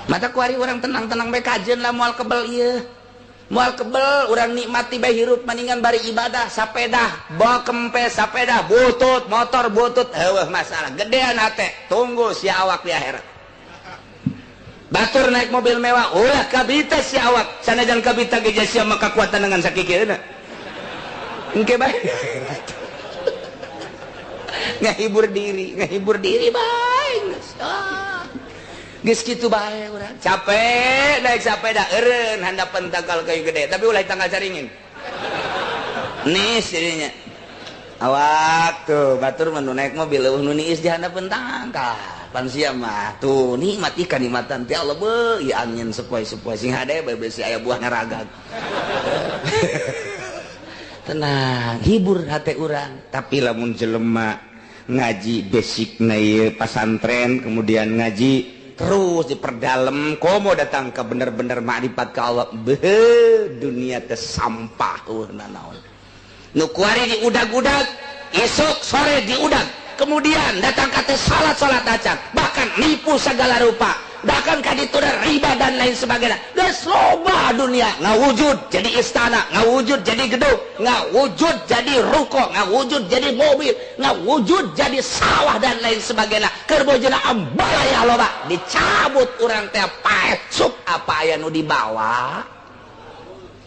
Mata kuari orang tenang-tenang bae kajen lah, moal kebel ieu. Moal kebel urang nikmati bae hirup, mendingan bari ibadah, sapeda bawa kempes, sapeda butut, motor butut, heueuh masalah gedean hate. Tunggu sia awak di akhirat. Batur naik mobil mewah, ulah kabita sia awak, sanajan kabita ge sia mah kakuatan dengan sakikieuna. Engke bae ngahibur diri, ngahibur diri bae geus. Ah. Geus kitu bae urang. Capek naik sepeda, eureun handapan tangkal kayu gede, tapi ulah tangkal caringin. Nis jadinya. Awak tuh batur mah nu naik mobil eueuh nu niis di handapeun tangkal. Pan sia mah tuh nikmat ikan nikmatan ti Allah beuh, ieu angin sepoi-sepoi sing hade bae besi aya buah ngaragag. Tenang, hibur hate urang. Tapi lamun jelema ngaji basic na ieu pasantren, kemudian ngaji terus diperdalam, komo datang ke bener-bener makrifat ke Allah, beuh, dunia teh sampah, eueuh nanaon. Nu kuari diudag-udag, esok sore diudag, kemudian datang ka teh salat-salat acan, bahkan nipu segala rupa, bahkan ka ditu riba dan lain sebagainya. Geus loba dunia ngawujud jadi istana, ngawujud jadi gedung, ngawujud jadi ruko, ngawujud jadi mobil, ngawujud jadi sawah dan lain sebagainya. Keur bojona ambalaya loba, dicabut urang teh paeh sup, apa aya nu dibawa?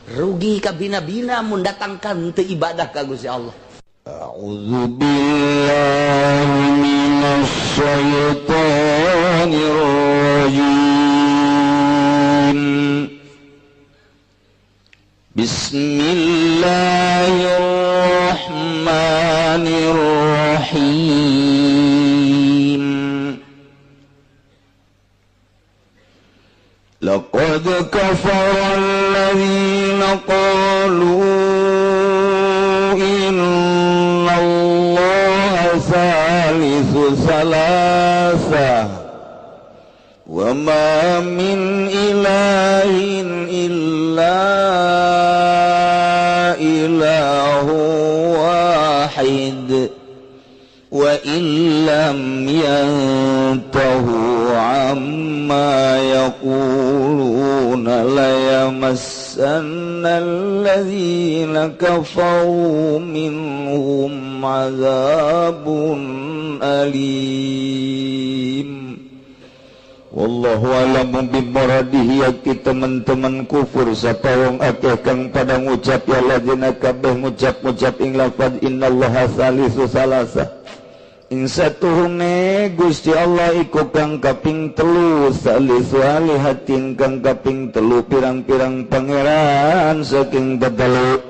Rugi kabina-bina mun datangkan teu ibadah ka Gusti Allah. A'udzu billahi minasy syaithanir rajim. Bismillahirrahmanirrahim. Laqad kafara alladziina qalu inna Allaha salisu salasa wa ma min ilahin illa ilahu wahid wa illam yantahu amma yaquluna layamassanna alladzina kafaru minhum azabun alim. Wallahu a'lamu bimuradihi. Yaki teman-teman kufur sapa wong akeh kang pada ngucap ya ladzina kabeh ngucap-ngucap ing lafaz innallaha salisu salasa, ing satuhune Gusti Allah iku kang kaping telu, salisu alihatin kang kaping telu pirang-pirang pangeran saking tetelu,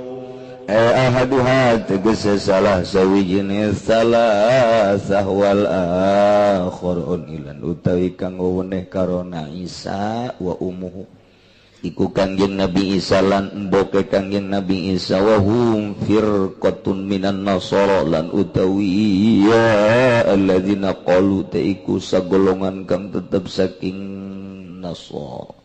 ahaduha tegese salah sawijine salasah wal akhirun ilan utawi kang weweneh karona Isa wa umuhu iku kangjeng Nabi Isa lan emboke kangjeng Nabi Isa wa hum firqatun minan nasara lan utawi ya alladzina qalu ta iku sagolongan kang tetep saking nasara.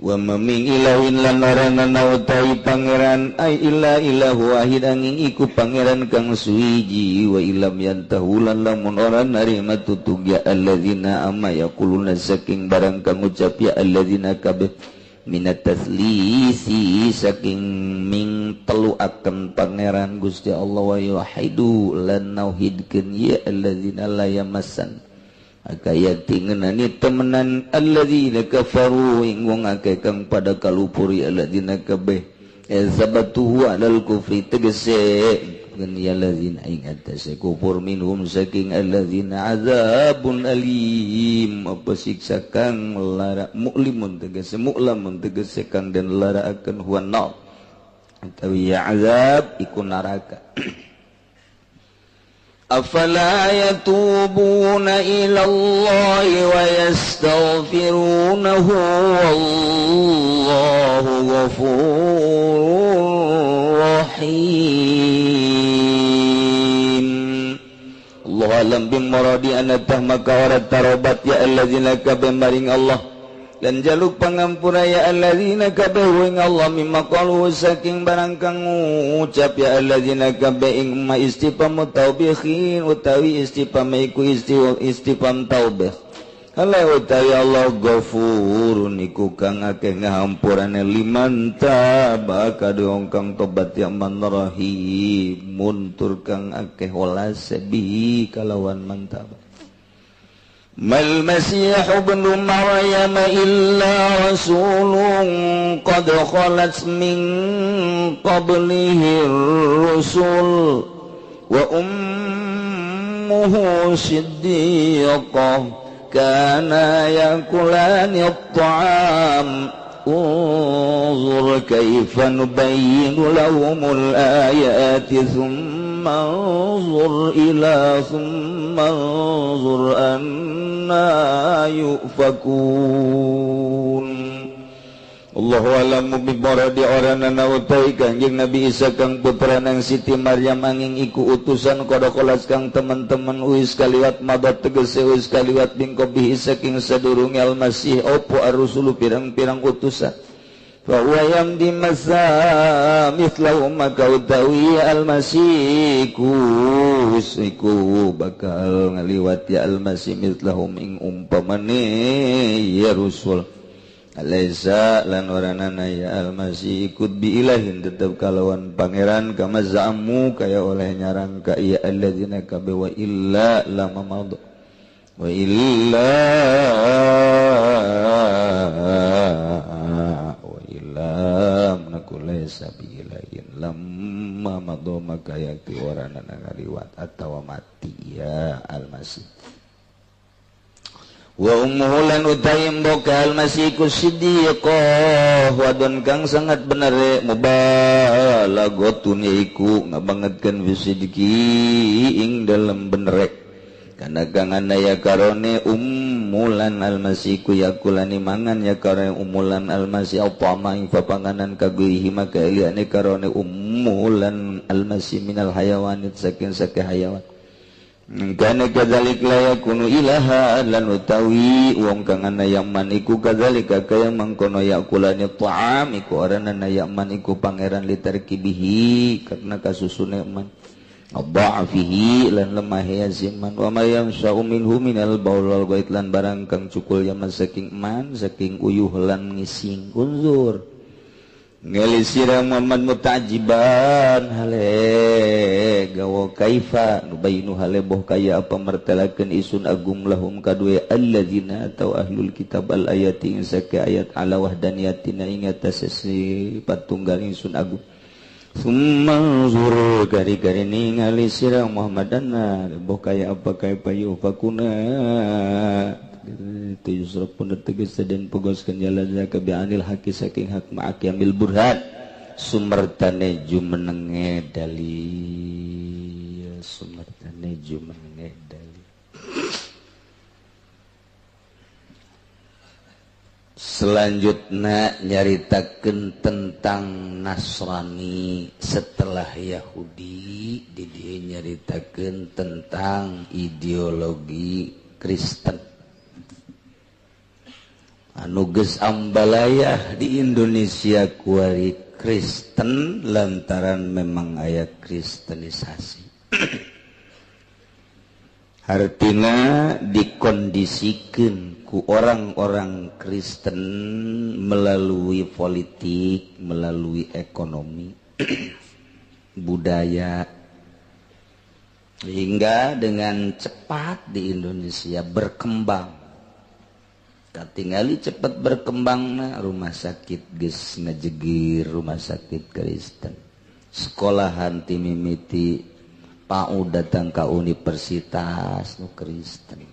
Wa ma min ilahin lan ora ana utawi pangeran ai illa ilahu wahid angin iku pangeran kang suwiji. Wa ilam yantahu lan lamun ora narima tutug ya alladzina amma yaquluna saking barang kang ngucap ya alladzina kabeh minat taslisi saking ming telu akan pangeran Gusti Allah wa yuhidu lan nauhidkeun ya alladzina la yamassan akayati ngenani temenan alladzina kafaru ing wong akeh kang pada kalupuri alladzina kabeh sabatuhu alal kufri tegese ya alladzina ing atase kufur minhum saking alladzina azabun alim apa siksa kang lara mu'limun tegese mu'lamun tegese kang den lara akan huwa nar utawi azab iku neraka. Afala yatubuna ila Allah wa yastaghfirunahu wallahu ghafurur rahim. Allah alam bimuradi anatah maka ora tarobat ya alladzina kabeh maring Allah lan jaluk pangampura ya alladzina kabeh ing Allah mimma qalu saking barang kang ngucap ya alladzina kabeh ing ma istifham taubihin utawi istifham iku istifham taubih Hale utawi Allah ghafurun iku kang akeh ngahampurane liman taba kadung kang tobat ya man rahimun tur kang akeh welas bihi kalawan man taba. Mal masih ibnu Maryam illa rasulun qad khalat min qablihi rusul wa ummuhu siddiqah kana yakulani at-ta'am unzur kaifa nubayyinu lahumul ayati thumma unzur ila thumma unzur anna yufakun. Allahu alamu bi maradi oranana utai Kanjeng Nabi Isa kang putra nang Siti Maryam angin iku utusan kodokolas kang teman-teman uis kaliwat madat tegese uis kaliwat bingkobi saking sadurunge Al-Masih opo ar-rusulu pirang-pirang utusan fa huwa yamdi masa mithlahu maka utawi Al-Masih iku bakal ngaliwat ya Al-Masih mithlahum ing umpamane ya rusul Alaisa lan oranana ya Al-Masih ikut bi ilahin tetep kalawan pangeran kama za'amu kaya oleh nyarang ka ya alladzina kabe wa illa lama madha wa illa wa illa nakulaysa bi ilahin lamma madha maka yakti oranana ngaliwat atawa mati ya Al-Masih. Wa ummuhu lan utai mboka Al-Masih ku siddiqah wadon kang sangat bener mubalaghotun iku ngabangetkeun fisidiki ing dalem benerek kana kang anaya karone ummulan Al-Masih ku yakulani mangan ya karone ummulan Al-Masih apa ing papanganan kaguihi maka eliane karone ummulan Al-Masih minal hayawanit saking sake hayawan. Kana kadzalik la yakunu ilaha lan utawi wong kang ana yaman iku kadzalika kaya mangkono yakulani ta'am iku oranana yaman iku pangeran litarkibihi karena kasusune man dha'fihi lan lemah yaziman wa may yamsa'u minhu minal baul wal ghaid lan barang kang cukul yaman saking man saking uyuh lan ngising unzur ngali sira Muhammad mutajiban hale gawa kaifa nubayinu hale boh kaya apa mertelakeun isun agung lahum kadue alladzina atau ahlul kitab al ayati ing sake ayat ala wahdaniyatina ing atas sifat tunggal ingsun agung summa zur gari-gari ningali sira Muhammadana boh kaya apa kaifa yufakuna itu pun tegas dan pogoskeun jalan zaka bi'anil haqi saking hak ma'aqiyamil burhan sumertane jumenenge dalil sumertane jumenenge dalil. Selanjutnya nyaritakeun tentang Nasrani setelah Yahudi di dieu nyaritakeun tentang ideologi Kristen anu geus ambalayah di Indonesia kuari Kristen lantaran memang aya kristenisasi. Hartina dikondisikan ku orang-orang Kristen melalui politik, melalui ekonomi, budaya, hingga dengan cepat di Indonesia berkembang. Katingali cepat berkembang rumah sakit geus ngajegir rumah sakit Kristen, sekolahan timimiti PAUD datang ka universitas nu Kristen,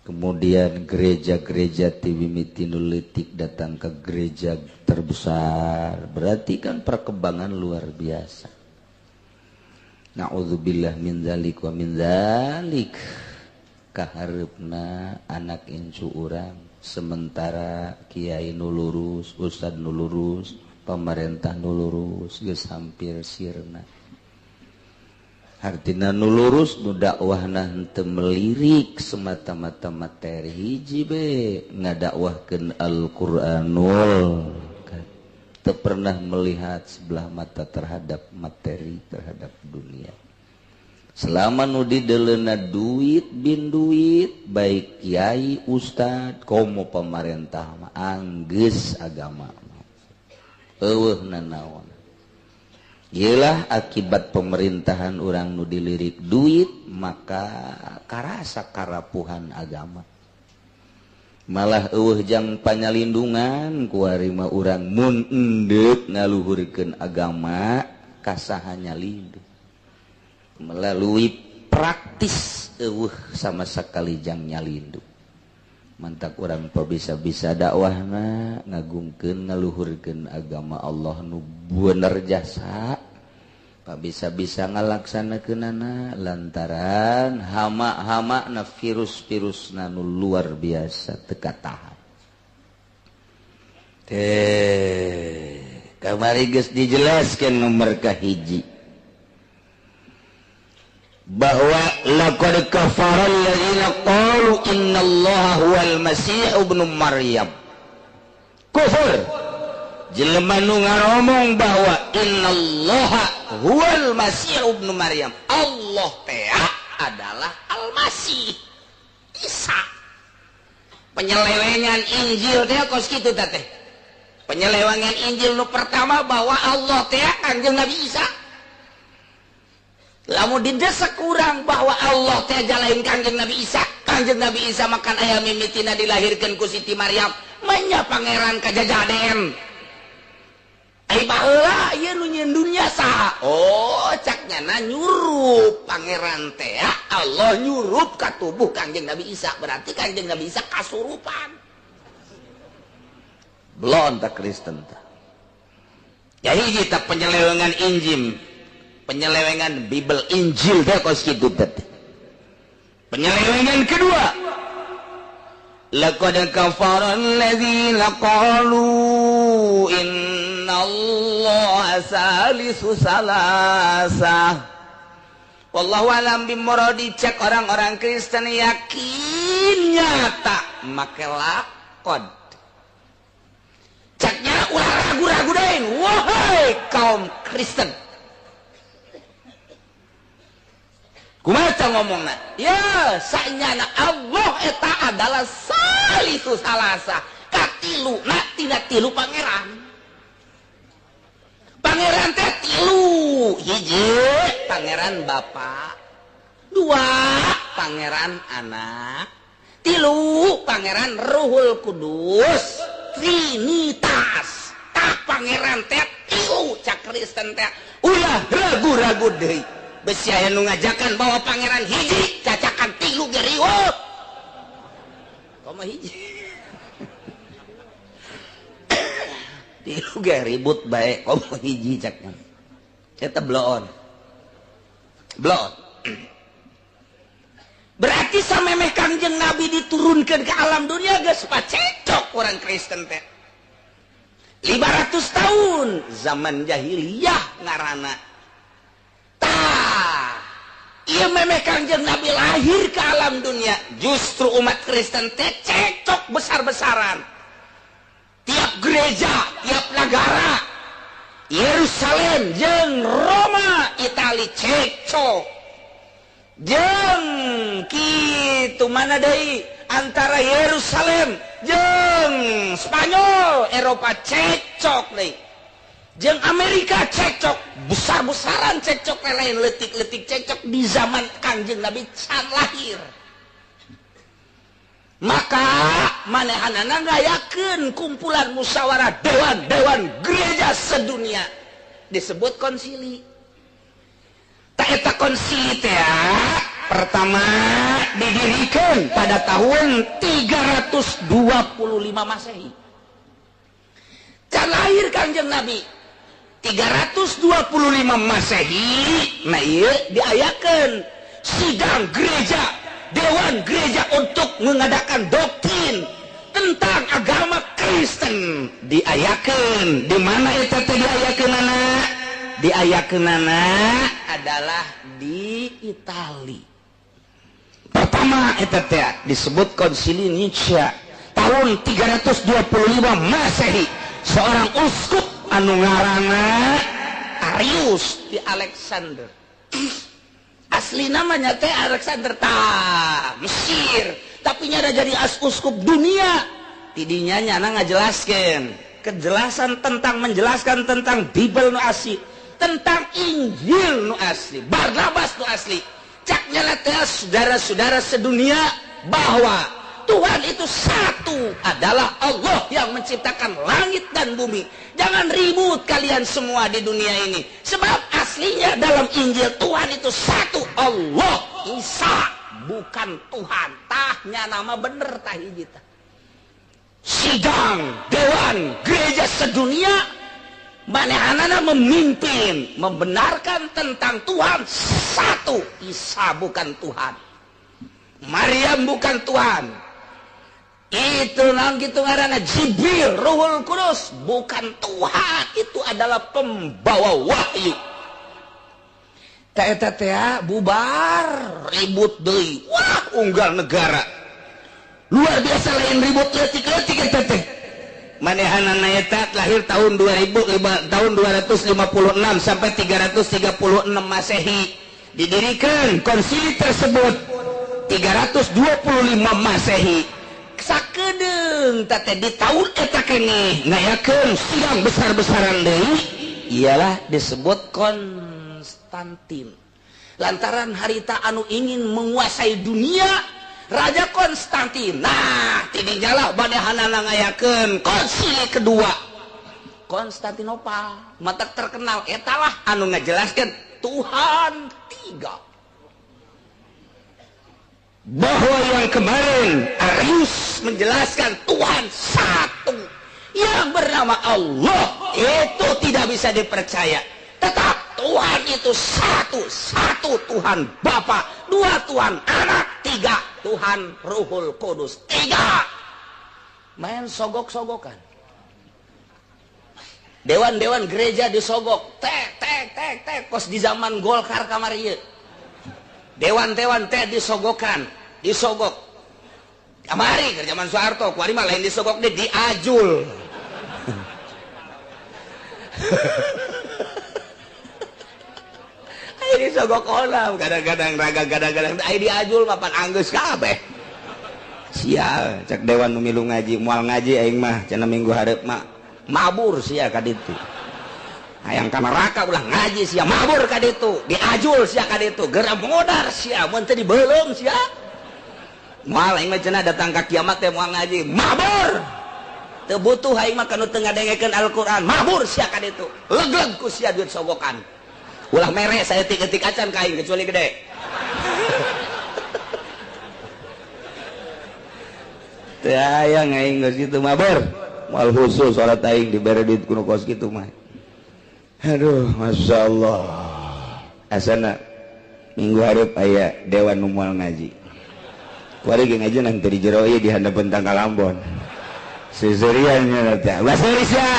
kemudian gereja-gereja timimiti nu leutik datang ke gereja terbesar. Berarti kan perkembangan luar biasa. Na'udzubillah min dzalik wa min dzalik. Kahareupna anak incu urang sementara kiai nu lurus, ustad nu lurus, pemerintah nu lurus geus hampir sirna. Hartina nu lurus nu dakwahna henteu melirik semata-mata materi hiji be ngadakwahkeun Al-Qur'anul teu pernah melihat sebelah mata terhadap materi, terhadap dunia. Selama nu dideleuna duit bin duit baik kiai ustad komo pamarentah mah anggeus agama eueuh nanaon. Iyalah akibat pemerintahan urang nu dilirik duit maka karasa karapuhan agama. Malah eueuh jang panyalindungan kuari mah urang mun endeuk ngaluhurkeun agama kasaha nyalindung. Melalui praktis eueuh sama sekali jang nyalindung. Mantak urang bisa-bisa dakwahna ngagungkeun ngaluhurkeun agama Allah nu bener jasa bisa-bisa ngalaksanakeunana lantaran hama-hama na virus-virus nu luar biasa teu katahan. Teh kamari geus dijelaskeun nomor kahiji bahwa laqad kafara alladziina qalu innallaha huwal masih ibnu Maryam. Kufur jelema nu ngaromong bahwa innallaha huwal masih ibnu Maryam, Allah teh adalah Al-Masih Isa. Penyelewengan Injil teh kos kitu teh. Penyelewengan Injil nu pertama bahwa Allah teh Kangjeng Nabi Isa. Lamun didesak kurang bahwa Allah teh jalain Kangjeng Nabi Isa, Kangjeng Nabi Isa makan aya mimitina dilahirkeun ku Siti Maryam, menya pangeran kajajaden. Ai baheula ieu nu nyieun dunya saha? Oh, cak nyana nyurup pangeran teh Allah nyurup ka tubuh Kangjeng Nabi Isa, berarti Kangjeng Nabi Isa kasurupan. Belon tak Kristen tah. Ya hiji tah penyelewengan Injil. Penyelewengan Bible Injil teh kos kitu teh. Penyelewengan kedua, laqad kafara alladzina qalu innallaha salisu salasa. Wallahu alam bimuradi. Cek orang-orang Kristen yakin nyata make laqad. Ceknya ulah ragu-ragu deui, wahai kaum Kristen. Kumaha ngomongna? Ya, sanyana Allah eta adalah salisu salasa, katilu na tina tilu pangeran. Pangeran teh tilu, hiji pangeran bapa, dua pangeran anak, tilu pangeran Ruhul Kudus, Trinitas. Tah pangeran teh tilu cak Kristen teh ulah ragu-ragu deui. Besi aya nu ngajakan bahwa pangeran hiji cacakan tilu ge riweuh. Komo hiji. Tilu ge ribut bae komo hiji caknya. Eta bloon. Bloon. Berarti samemeh Kangjeng Nabi diturunkan ke alam dunia geus pacecok orang Kristen teh. 500 tahun zaman jahiliyah ngaranna. Iya memeh Kangjeng Nabi lahir ke alam dunia, justru umat Kristen teh cekcok besar-besaran. Tiap gereja, tiap negara, Yerusalem jeung Roma, Itali cekcok. Jeung kitu mana deui antara Yerusalem jeung Spanyol, Eropa cekcok deui. Jeung Amerika cekcok, besar-besaran cekcok lain letik-letik cekcok di zaman Kangjeng Nabi can lahir. Maka manehanana ngayakeun kumpulan musyawarah dewan-dewan gereja sedunia disebut konsili. Ta eta konsili teh pertama didirikan pada tahun 325 Masehi. Can lahir Kangjeng Nabi 325 Masehi, nah ieu diayakeun sidang gereja, dewan gereja untuk mengadakan doktrin tentang agama Kristen. Diayakeun di mana eta teh diayakeunana? Diayakeunana adalah di Itali. Pertama eta teh disebut Konsili Nicea tahun 325 Masehi. Seorang uskup anu ngaranna Arius di Alexander. Asli namanya teh Alexander tah Mesir, tapi nyada jadi uskup dunia. Tidinya nyana ngajelaskeun kejelasan tentang menjelaskan tentang Bible nu asli, tentang Injil nu asli, Barnabas nu asli. Cak nyana teh saudara-saudara sedunia bahwa Tuhan itu satu, adalah Allah yang menciptakan langit dan bumi. Jangan ribut kalian semua di dunia ini. Sebab aslinya dalam Injil Tuhan itu satu, Allah, Isa, bukan Tuhan. Tahnya nama bener tah hiji tah. Sidang dewan gereja sedunia manehanana memimpin, membenarkan tentang Tuhan satu, Isa bukan Tuhan, Maryam bukan Tuhan. Itu nang gitu ngaranna Jibril, Ruhul Kudus bukan Tuhan, itu adalah pembawa wahyu. Ta eta teh bubar ribut deui. Wah, unggal negara. Luar biasa lain ribut leutik-leutik eta teh. Manehanana eta lahir tahun 2005, tahun 256 sampai 336 Masehi. Didirikan konsili tersebut 325 Masehi. Sakedeung teh di tahun eta keneh ngayakeun sidang besar-besaran deui, ialah disebut Konstantin. Lantaran harita anu ingin menguasai dunia, Raja Konstantin. Nah, tidinya lah manehanana ngayakeun konsili kedua Konstantinopal. Matak terkenal etalah anu ngajelaskeun Tuhan tiga. Bahwa yang kemarin Arius menjelaskan Tuhan satu yang bernama Allah, itu tidak bisa dipercaya. Tetap Tuhan itu satu, satu Tuhan Bapa, dua Tuhan Anak, tiga Tuhan Ruhul Kudus, tiga. Main sogok-sogokan. Dewan-dewan gereja disogok, tek tek tek tek, kos di zaman Golkar kamari ieu. Dewan-dewan teh disogokan, disogok. Kamari ke zaman Soeharto, kuari mah lain disogok deh, diajul. Ayo disogok olam, kadang-kadang raga kadang-kadang ayo diajul mapan anggeus kabeh. Sia, cek dewan nu milu ngaji, moal ngaji aing mah cenah minggu hareup mah mabur sia ka ditu. Hayang ka neraka ulah ngaji sia, mabur ka ditu, diajul sia ka ditu, geura modar sia, mun teu dibeuleum sia. Moal aing mah cenah datang ka kiamat teh moal ngaji, mabur. Teu butuh aing mah kanu teu ngadengekeun Al-Qur'an, mabur sia ka ditu. Legleg ku sia duit sogokan. Ulah mere saeutik-eutik acan ka aing kecuali gede. Teu hayang aing geus kitu mabur. Moal khusus salat aing dibere duit kuno kos kitu mah. Aduh, Masya Allah. Asana minggu hareup aya dewan nu moal ngaji. Kuari ge ngaji nang teu di jero ieu di handapeun tangkal Ambon. Seserian nya teh. Bahasa Indonesia.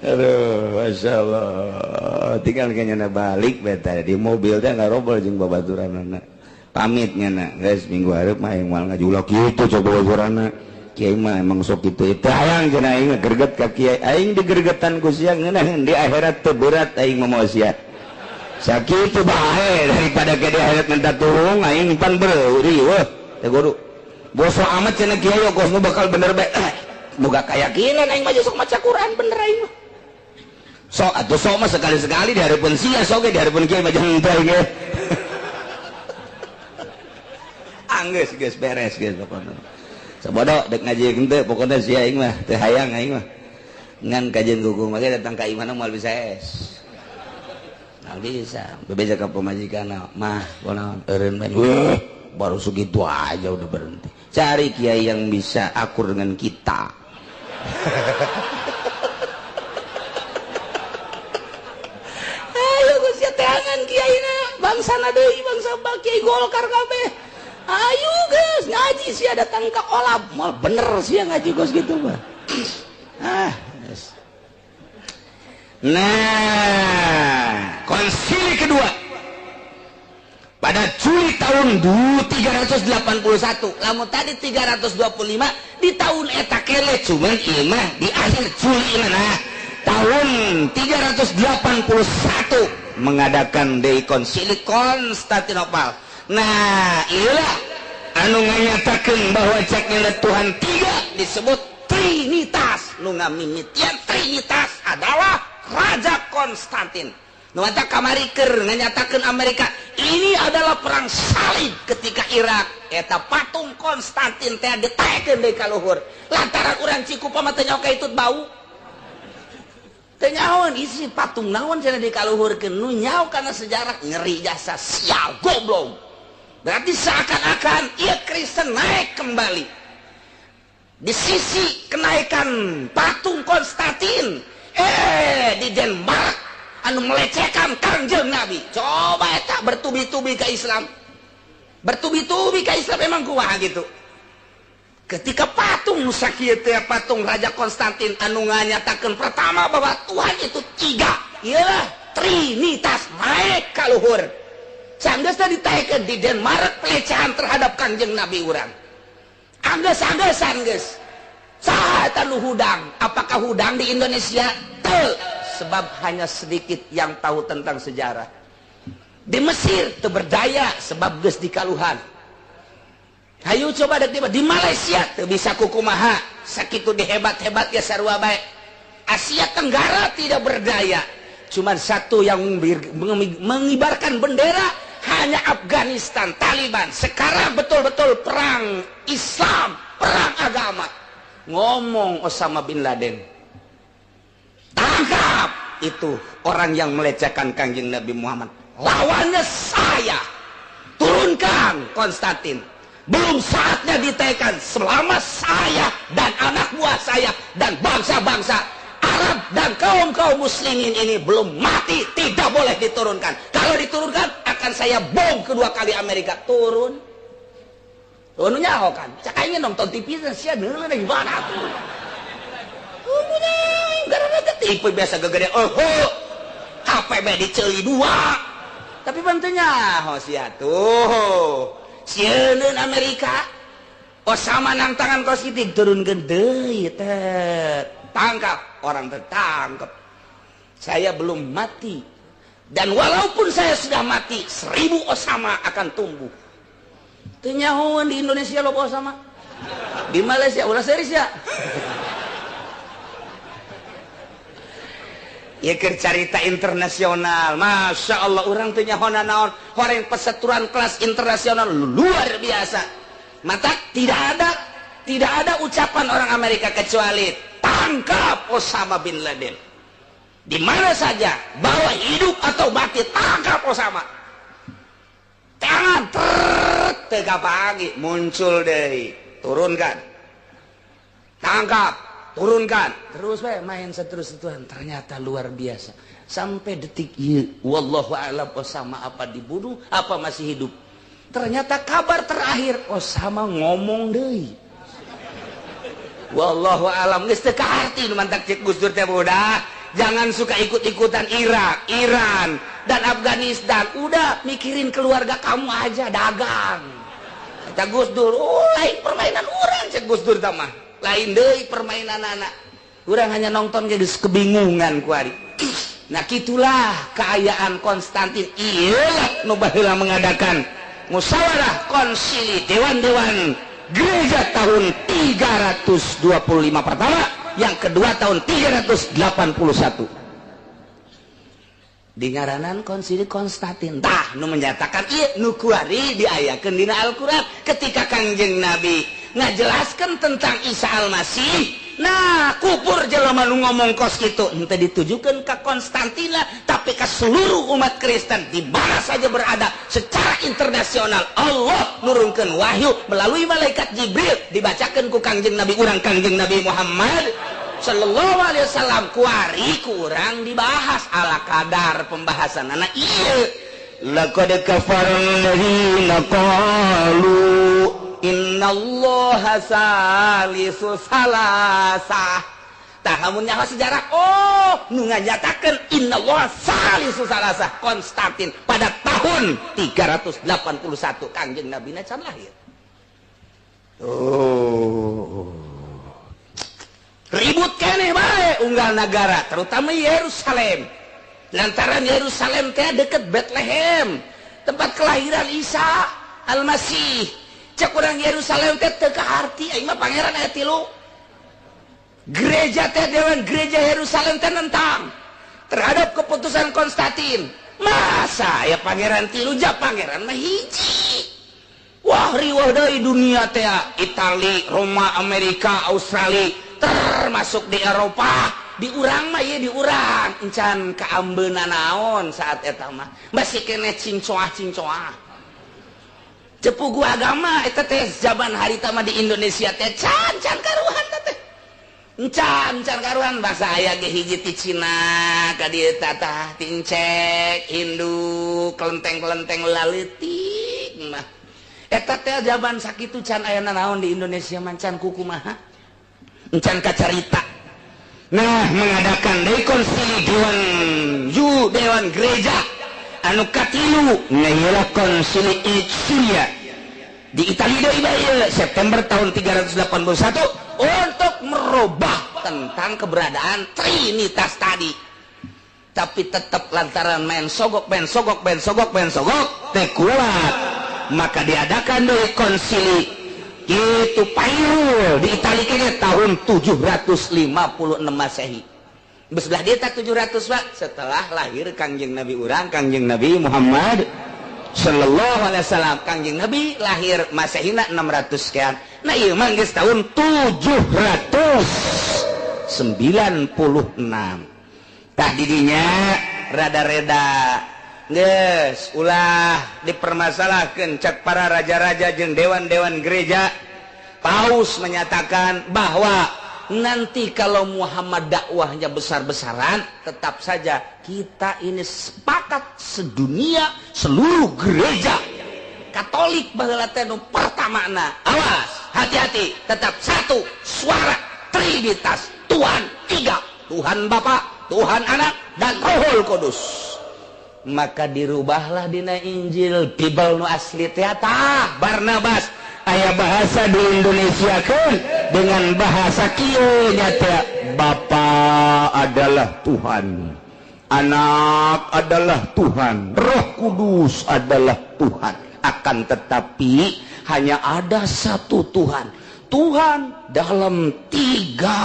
Aduh, Masya Allah. Tinggal kayaknya balik beta di mobil teh ngarobol jeung babaturanana. Pamit nya guys minggu hareup mah aing moal ngaji ulah kitu coba babaturanana. Kiai mah emang sok kitu itu hayang cenah aing greget ka kiai aing digergetan ku sia ngeunaheun di akhirat teu berat aing mah moal sia sakitu bae daripada ke di akhirat minta tulung aing pan beuri weuh teh guru boso amat cenah kiai kos nu bakal bener bae boga keyakinan aing mah sok maca Quran bener aing mah sok atuh sok mah sekali-sekali di hareupeun sia sok ge di hareupeun kiai mah jangan teh ge anggeus geus beres geus pokona. Sabodo dek ngaji henteu pokona sia aing mah teu hayang aing mah. Ngan kajian gugung mah datang ka imahna moal bisa es. Moal bisa. Bebeja ka pamajikanna mah kunaon eureun bae. Baru segitu aja udah berhenti. Cari kiai yang bisa akur dengan kita. Ayo geus sia teangan kiaina, bangsana deui bangsa kiai Golkar kabeh. Ayo guys ngaji sia datang ke olab mal bener sia ngaji gos gitu mah. Ah, yes. Nah, konsili kedua pada Juli tahun 381. Lamun tadi 325 di tahun eta kele cuman ieu mah di akhir Juli nah. tahun 381 mengadakan deui Konsili Konstantinopel. Nah, iyalah anu nganyatakeun bahwa ceknya Tuhan tiga disebut Trinitas. Nu ngamimitian Trinitas adalah Raja Konstantin. Nu mata kamari keur nganyatakeun Amerika ini adalah perang salib ketika Irak eta patung Konstantin teh ditaekeun deui ka luhur lantaran urang Cikupa mah teu nyaho ka itu bau teu nyahoan isi patung naon cenah dikaluhurkeun nu nyaho kana sejarah ngeri jasa sial goblok. Berarti seakan-akan ieu Kristen naik kembali di sisi kenaikan patung Konstantin di Denmark anu melecehkan Kangjeng Nabi. Coba eta bertubi-tubi ke Islam, bertubi-tubi ke Islam emang kumaha gitu. Ketika patung nu sakieu teh patung Raja Konstantin anu nganyatakeun pertama bahwa Tuhan itu tiga, iyalah Trinitas naik ka luhur. Sanggeus teh ditaekeun di Denmark pelecehan terhadap Kangjeng Nabi urang. Anggeus-anggesan geus. Saha eta nu hudang? Apakah hudang di Indonesia? Teu, sebab hanya sedikit yang tahu tentang sejarah. Di Mesir teu berdaya sebab geus dikaluhan. Hayu coba dek di Malaysia teu bisa kukumaha, sakitu dihebat-hebat ya sarua bae. Asia Tenggara tidak berdaya. Cuman satu yang mengibarkan bendera hanya Afghanistan, Taliban. Sekarang betul-betul perang Islam, perang agama. Ngomong Osama bin Laden, tangkap itu orang yang melecehkan Kangjeng Nabi Muhammad. Lawannya saya, turunkan Konstantin. Belum saatnya ditekan selama saya dan anak buah saya dan bangsa-bangsa Arab dan kaum-kaum muslimin ini belum mati, tidak boleh diturunkan. Kalau diturunkan akan saya bom kedua kali Amerika. Turun. Turun nyaho kan. Cak aing nonton TV sia deuleu gimana tuh. Turunnya gara-gara TV biasa gegede. Oh, HP be diceuli dua. Tapi bantu nyaho sia tuh. Sieun Amerika. Osama nang tangan kos kitik turunkeun deui teh. Tangkap, orang tertangkap. Saya belum mati. Dan walaupun saya sudah mati, 1000 Osama akan tumbuh. Teu nyahoan di Indonesia loba Osama. Di Malaysia ulah serius ya. Ieu keur carita internasional. Masya Allah urang teu nyaho naon. Horeng peseturan kelas internasional luar biasa. Mata tidak ada ucapan orang Amerika kecuali tangkap Osama bin Laden. Di mana saja, bawa hidup atau mati, tangkap Osama. Tangan tega pagi muncul deh, turunkan. Tangkap, turunkan. Terus we main seterus-terusan, ternyata luar biasa. Sampai detik ieu, wallahu a'lam Osama apa dibunuh, apa masih hidup. Ternyata kabar terakhir Osama ngomong deui. Wallahu a'lam geus teu kaharti nu mantak cek Gus Dur teh budak. Jangan suka ikut-ikutan Irak, Iran, dan Afghanistan. Udah mikirin keluarga kamu aja, dagang. Kata Gus Dur, oh lain permainan orang cek Gus Dur tah mah. Lain deui permainan anak. Urang hanya nonton geus kebingungan kuari. Nah kitulah keayaan Konstantin. Iyalah nu baheula mengadakan musyawarah konsili dewan-dewan gereja tahun 325 pertama, yang kedua tahun 381. Di ngaranan konsili Konstantin. Tah nu menyatakan ieu nu kuari diayakeun dina Al-Qur'an ketika Kangjeng Nabi ngajelaskeun tentang Isa Al-Masih. Nah, kupur jelema nu ngomong kos kitu henteu ditujukeun ka Konstantina tapi ka seluruh umat Kristen di mana saja berada secara internasional. Allah nurunkeun wahyu melalui malaikat Jibril dibacakeun ku Kangjeng Nabi urang Kangjeng Nabi Muhammad sallallahu alaihi wasallam. Kuari kurang dibahas ala kadar pembahasan anak ieu. Laqad kafara alladziina qalu innallaha salisu salasah. Tah lamun nyaho sejarah, oh nu nganyatakeun innallaha salisu salasah Konstantin pada tahun 381 Kangjeng Nabi na can lahir. Oh. Ribut keneh bae unggal negara, terutama Yerusalem. Lantaran Yerusalem teh deket Bethlehem, tempat kelahiran Isa Al-Masih. Cek urang Yerusalem teh teu kaharti, aing mah pangeran aya tilu. Gereja teh, dewan gereja Yerusalem teh nentang terhadap keputusan Konstantin. Masa ya pangeran tilu, ja pangeran mah hiji. Wah, riweuh deui dunia teh, Itali, Roma, Amerika, Australia, termasuk di Eropa. Di urang mah ieu, di urang encan kaambeuna naon saat eta mah, masih keneh cincoah-cincoah cepugu agama eta teh. Zaman harita mah di Indonesia teh can can karuhan teh, encan can karuhan. Bahasa aya ge hiji ti Cina ka dieu, tah tincek Hindu, kelenteng-kelenteng laleutik mah eta teh. Zaman sakitu can aya naon di Indonesia, mancan kukumaha, encan kacarita. Nah, mengadakan deui konsili dewan ju dewan gereja anu katilu, nah, konsili Icenia di Italia deui bae, September tahun 381, untuk merubah tentang keberadaan Trinitas tadi. Tapi tetap lantaran main sogok, main sogok, main sogok, main sogok teh kuat, maka diadakan deui konsili itu Pairul di Italia kayaknya tahun 756 Masehi. Sebelah dia tak 700, Pak, setelah lahir Kangjeng Nabi urang, Kangjeng Nabi Muhammad Sallallahu Alaihi Wasallam. Kangjeng Nabi lahir Masehina 600 sekian. Nah, iya mah geus tahun 796. Tah, didinya rada-reda geus ulah dipermasalahkan cek para raja-raja jeung dewan-dewan gereja. Paus menyatakan bahwa nanti kalau Muhammad dakwahnya besar-besaran, tetap saja kita ini sepakat sedunia, seluruh gereja Katolik baheula teh nu pertamana, awas, hati-hati, tetap satu suara, Trinitas, Tuhan tiga, Tuhan Bapa, Tuhan Anak, dan Roh Kudus. Maka dirubahlah dina Injil, Bible nu asli teh. Tah, Barnabas aya bahasa di Indonesia kan dengan bahasa kieu nyata, Bapa adalah Tuhan, Anak adalah Tuhan, Roh Kudus adalah Tuhan, akan tetapi hanya ada satu Tuhan, Tuhan dalam tiga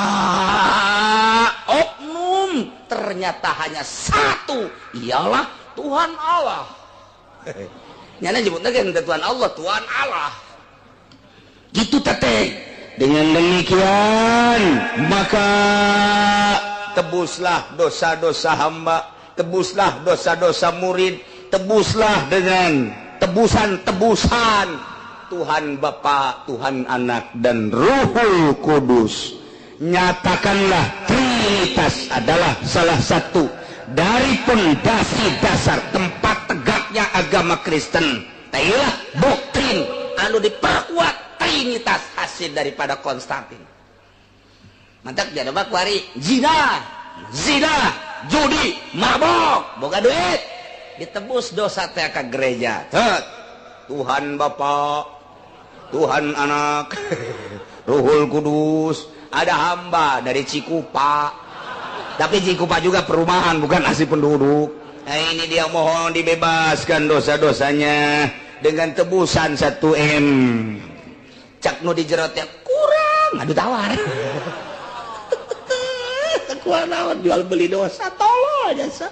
oknum ternyata hanya satu, ialah Tuhan Allah. Nyana nyebutnya kan Tuhan Allah, Tuhan Allah gitu teteh. Dengan demikian maka tebuslah dosa-dosa hamba, tebuslah dosa-dosa murid, tebuslah dengan tebusan-tebusan Tuhan Bapa, Tuhan Anak, dan Ruhul Kudus. Nyatakanlah Trinitas adalah salah satu dari pondasi dasar tempat tegaknya agama Kristen. Tailah doktrin anu diperkuat Trinitas hasil daripada Konstantin. Mantap jadi mah kuari zina, zina, judi, mabok, boga duit, ditebus dosa teh ka gereja. Tet. Tuhan Bapa, Tuhan Anak, Ruhul Kudus, ada hamba dari Cikupa. Tapi Cikupa juga perumahan, bukan asli penduduk. Nah, ini dia mohon dibebaskan dosa-dosanya dengan tebusan 1 M. Cak nu di jero teh kurang, aduh, tawar. Kurang naon, jual beli dosa, tolol jasa.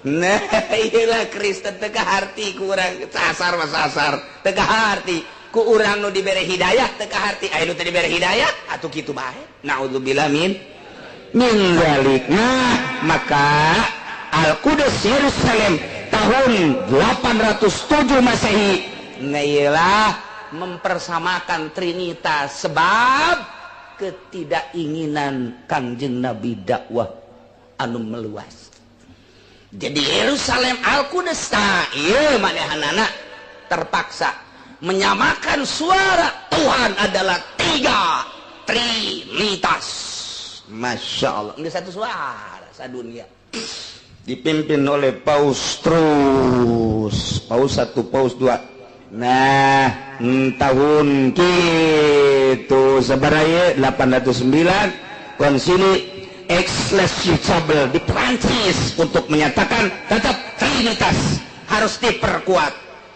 Nah, iyalah Kristen teu kaharti ku urang, sasar mah sasar, teu kaharti ku urang. Nu dibere hidayah teu kaharti, aya nu teu dibere hidayah atuh kitu bae. Naudzubillah min dzalik. Nah, maka Al-Qudus Yerusalem tahun 807 Masehi, nah, iyalah mempersamakan Trinitas sebab ketidakinginan Kangjeng Nabi dakwah anu meluas. Jadi Yerusalem Al-Qudus, nah, iya, manehanana terpaksa menyamakan suara Tuhan adalah tiga, Trinitas. Masya Allah, ini satu suara sadunia dipimpin oleh Paus terus, Paus satu, Paus dua. Nah, tahun gitu sabaraha 809. Konsili Aix-les-Chapelle di Prancis untuk menyatakan tetap Trinitas harus diperkuat.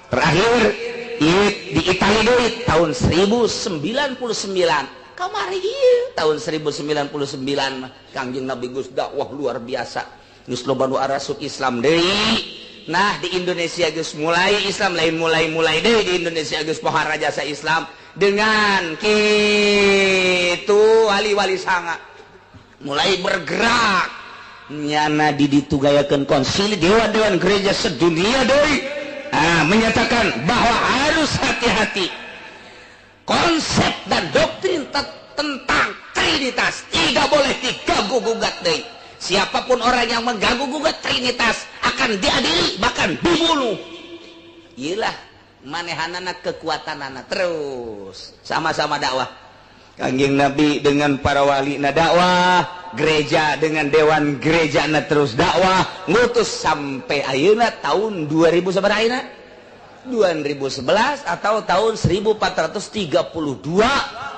Terakhir di Italia deui tahun 1099. Kamari tahun 1099 mah Kangjeng Nabi geus dakwah luar biasa, geus loba nu arasuk Islam deui. Nah, di Indonesia geus mulai Islam, lain mulai-mulai deui, di Indonesia geus pohara jasa Islam dengan kitu wali-wali sanga mulai bergerak nyana di ditugayakeun konsili dewan-dewan gereja sedunia deui, ah, menyatakan bahwa harus hati-hati, konsep dan doktrin tentang Trinitas tidak boleh diganggu gugat deui. Siapapun orang yang mengganggu gugat Trinitas akan diadili, bahkan dibunuh. Iyalah manehanana, kekuatan terus sama-sama dakwah. Kangjeng Nabi dengan para wali na dakwah, gereja dengan dewan gereja na terus dakwah, ngutus sampai ayeuna tahun 2000 sabaraha ayeuna? 2011 atau tahun 1432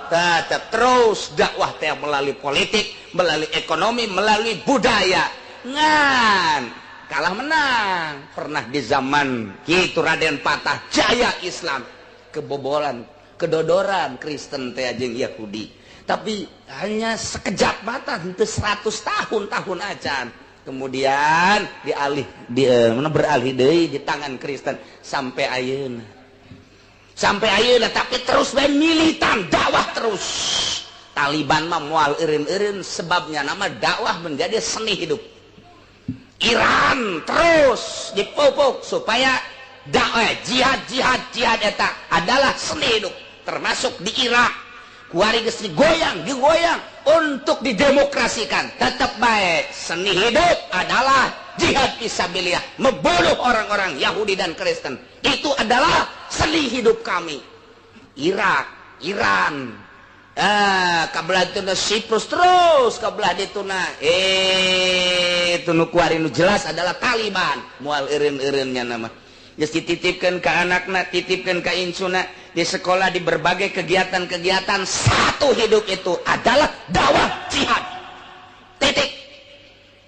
tetap terus dakwah teh melalui politik, melalui ekonomi, melalui budaya. Ngan kalah menang pernah di zaman gitu Raden Patah jaya Islam, kebobolan, kedodoran Kristen teh jeung Yahudi, tapi hanya sekejap mata, itu 100 tahun tahun acan kemudian dialih di mana beralih deui di tangan Kristen sampai ayeuna, sampai ayeuna. Tapi terus bae militan dakwah terus. Taliban mah moal eureun-eureun, sebabnya nama dakwah menjadi seni hidup. Iran terus dipupuk supaya dakwah jihad, jihad, jihad eta adalah seni hidup. Termasuk di Irak kuari geus digoyang digoyang untuk didemokrasikan, tetap baik seni hidup adalah jihad fisabilillah, membunuh orang-orang Yahudi dan Kristen itu adalah seni hidup kami. Irak, Iran, ah, kabelah itu Siprus, terus kabelah itu. Nah, itu nu kuari nu jelas adalah Taliban moal eureun-eureunnya. Nama geus dititipkeun ka anakna, titipkeun ka incuna di sekolah, di berbagai kegiatan-kegiatan, satu hidup itu adalah dakwah jihad, titik.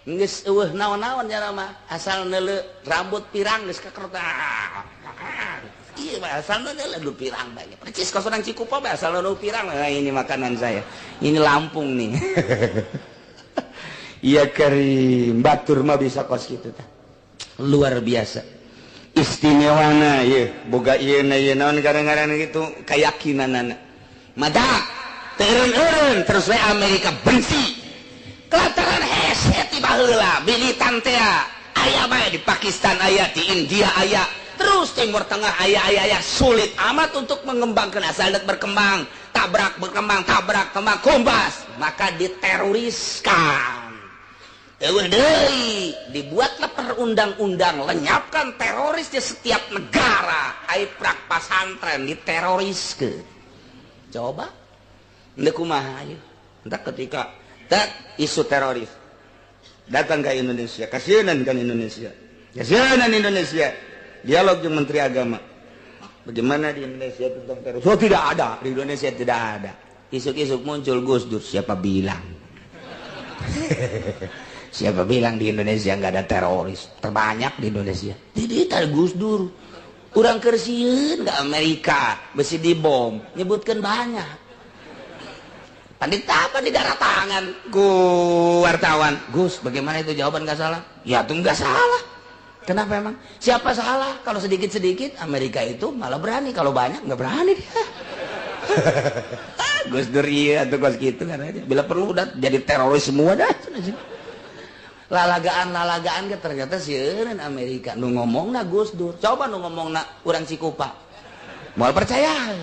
Geus eueuh naon-naon nya mah, asal neuleu rambut pirang geus kakerta. Iya, asal neuleu lu pirang bae, percis kos urang Cikupa bae, asal nu pirang. Nah, ini makanan saya, ini Lampung nih. Iya, kerim batur mah bisa kos gitu tah, luar biasa istimewana. Ye boga ieu na, ieu naon kadang-kadang gitu keyakinanana mada teureun-eureun. Terus we Amerika benci kelataran hese ti baheula militan teh aya bae di Pakistan, aya di India, aya terus Timur Tengah, aya aya aya. Sulit amat untuk mengembangkan, asal berkembang tabrak, berkembang tabrak, kembang kombas, maka diteroriskan. Eueuh deui, dibuatlah perundang-undang lenyapkan teroris di setiap negara. Ai prak pasantren diteroriskeun. Coba ndek kumaha ayo. Entah ketika tak isu teroris datang ke Indonesia, kasihanan kan Indonesia. Kasihanan Indonesia. Dialog dengan Menteri Agama. Bagaimana di Indonesia tentang teroris? Oh, tidak ada, di Indonesia tidak ada. Isuk-isuk muncul Gus Dur, siapa bilang? Siapa bilang di Indonesia nggak ada teroris? Terbanyak di Indonesia. Jadi tak Gus Dur. Kurang keur sieun ke Amerika, besi dibom, nyebutkan banyak. Pandit apa di darah tangan ku wartawan. Gus, bagaimana itu jawaban, nggak salah? Ya tuh nggak salah. Kenapa emang? Siapa salah? Kalau sedikit-sedikit Amerika itu malah berani, kalau banyak nggak berani dia. Gus Dur iya atau kos gitu kan aja. Bila perlu udah jadi teroris semua dah. Lalagaan lalagaan ke ternyata sieun Amerika nu ngomongna Gus Dur. Coba nu ngomongna urang Cikupa. Moal percaya.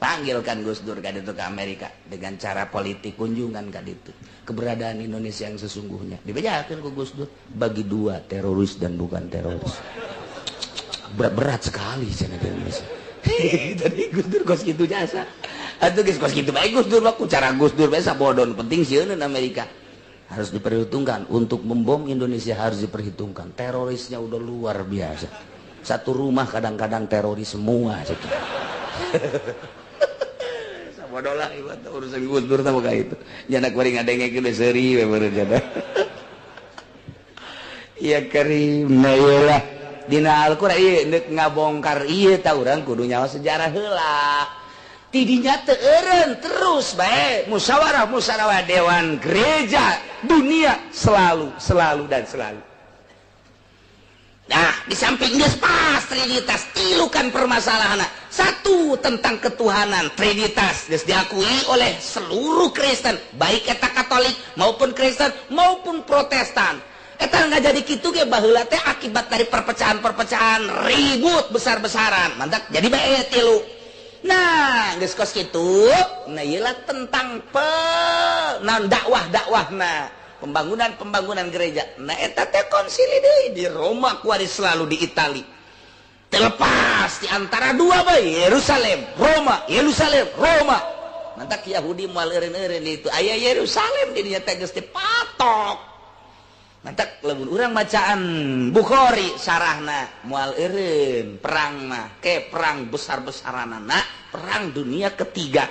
Panggilkan Gus Dur ka ditu ke Amerika dengan cara politik, kunjungan ka ditu. Keberadaan Indonesia yang sesungguhnya dibejakeun ku Gus Dur, bagi dua, teroris dan bukan teroris. Berat-berat sekali cenah di Indonesia. Tadi Gus Dur kos kitu jasa. Atuh geus kos kitu bae Gus Dur mah, ku cara Gus Dur bae sabodon, penting sieun Amerika. Harus diperhitungkan untuk membom Indonesia, harus diperhitungkan. Terorisnya udah luar biasa. Satu rumah kadang-kadang teroris semua. Bodoh lah urusan Gus Dur tah boga itu. Janda kuring ngadenge geus seuri we meureun janda. Ya karim, nah iyalah dina Al-Qur'an ieu deuk ngabongkar ieu tah urang kudu nyawa sejarah heula. Tidinya teu eureun terus bae musyawarah musyawarah dewan gereja dunia selalu selalu dan selalu. Nah, di samping geus pas Trinitas tilukan permasalahan. Satu tentang ketuhanan Trinitas geus diakui oleh seluruh Kristen, baik eta Katolik maupun Kristen maupun Protestan. Eta nggak jadi kitu ge baheula teh akibat dari perpecahan-perpecahan ribut besar-besaran. Mantap jadi bae tilu. Nah, geus kos kitu, nah ieu lah tentang nah dakwah-dakwahna. Pembangunan-pembangunan gereja. Nah eta teh konsili deui di Roma kuari selalu di Itali. Terlepas di antara dua bae Yerusalem, Roma, Yerusalem, Roma. Mantak Yahudi moal eureun-eureun itu aya Yerusalem di dinya teh geus dipatok. Mantak lamun urang bacaan Bukhari sarahna moal eureun perang mah ke perang besar-besaranana perang dunia ketiga.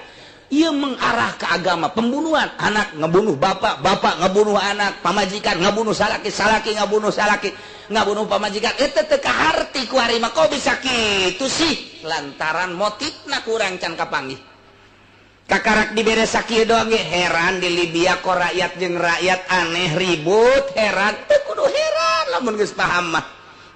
Ia mengarah ke agama pembunuhan, anak ngebunuh bapak, bapak ngebunuh anak, pamajikan ngebunuh salaki, salaki ngebunuh salaki, ngebunuh pamajikan. Eta teu kaharti ku ari mah kok bisa kitu sih? Lantaran motifna kurang can kapanggih. Kakarak dibere sakieu doang ge heran di Libya kok rakyat jeung rakyat aneh ribut, heran teu kudu heran lamun geus paham mah.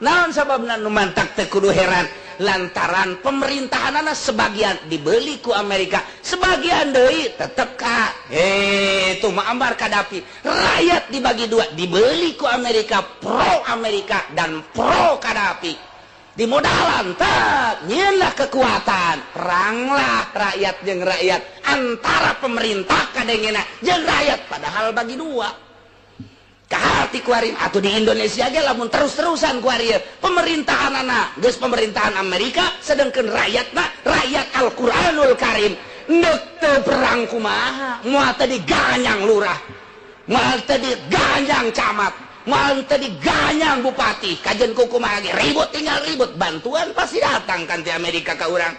Naon sababna nu mantak teu kudu heran? Lantaran pemerintahanana sebagian dibeli ku Amerika, sebagian deui tetep ka itu Muammar Gaddafi. Rakyat dibagi dua, dibeli ku Amerika, pro Amerika dan pro Gaddafi. Dimodalan tak nyieunlah kekuatan, peranglah rakyat jeung rakyat antara pemerintah kadengena jeung rakyat padahal bagi dua. Kaharti kuari atau di Indonesia ge lamun terus-terusan kuari pemerintahan anak geus pemerintahan Amerika sedangkan rakyatna rakyat Al-Qur'anul Karim neuk teu perang kumaha moal teu diganyang lurah, moal teu diganyang camat, moal teu diganyang bupati, kajen ku kumaha ge ribut tinggal ribut, bantuan pasti datang kan ti Amerika ka urang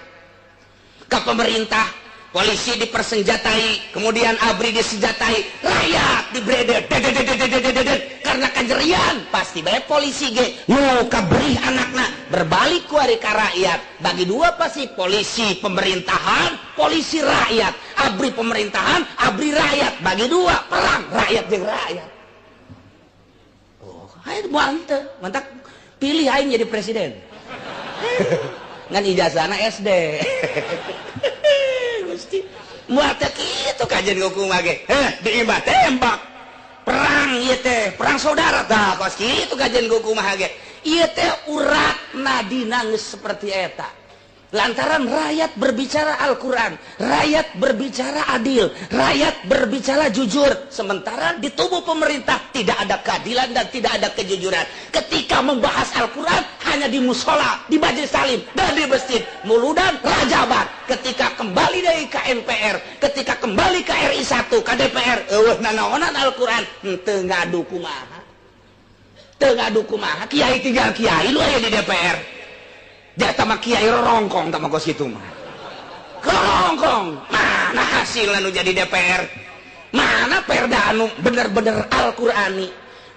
ka pemerintah. Polisi dipersenjatai, kemudian ABRI disenjatai, rakyat dibredel, karena kajerian pasti bae polisi ge nu kabrih anakna berbalik ku ari ka rakyat. Bagi dua pasti polisi pemerintahan, polisi rakyat, ABRI pemerintahan, ABRI rakyat, bagi dua perang rakyat jeung rakyat. Oh, hayu moal teu, mantak pilih aing jadi presiden. Ngan ijazahna SD. Gusti moal teh kitu kajian kumaha ge. Heh, diimbah tembak. Perang ieu teh, perang saudara tah kos kitu kajian kumaha ge. Ieu teh uratna dina geus seperti eta. Lantaran rakyat berbicara Al-Quran, rakyat berbicara adil, rakyat berbicara jujur. Sementara di tubuh pemerintah tidak ada keadilan dan tidak ada kejujuran. Ketika membahas Al-Quran hanya di musola, di majelis taklim, dan di masjid, muludan, rajaban. Ketika kembali dari ke MPR, ketika kembali ke RI 1, ke DPR, eueuh nanaonan Al-Quran, henteu ngadu kumaha. Teu ngadu kumaha, kiai tinggal kiai lu aya di DPR. Jatah mah kiai rongkong tah mah kos kitu mah. Rongkong. Mana hasil anu jadi DPR? Mana perda anu bener-bener Al-Qur'ani?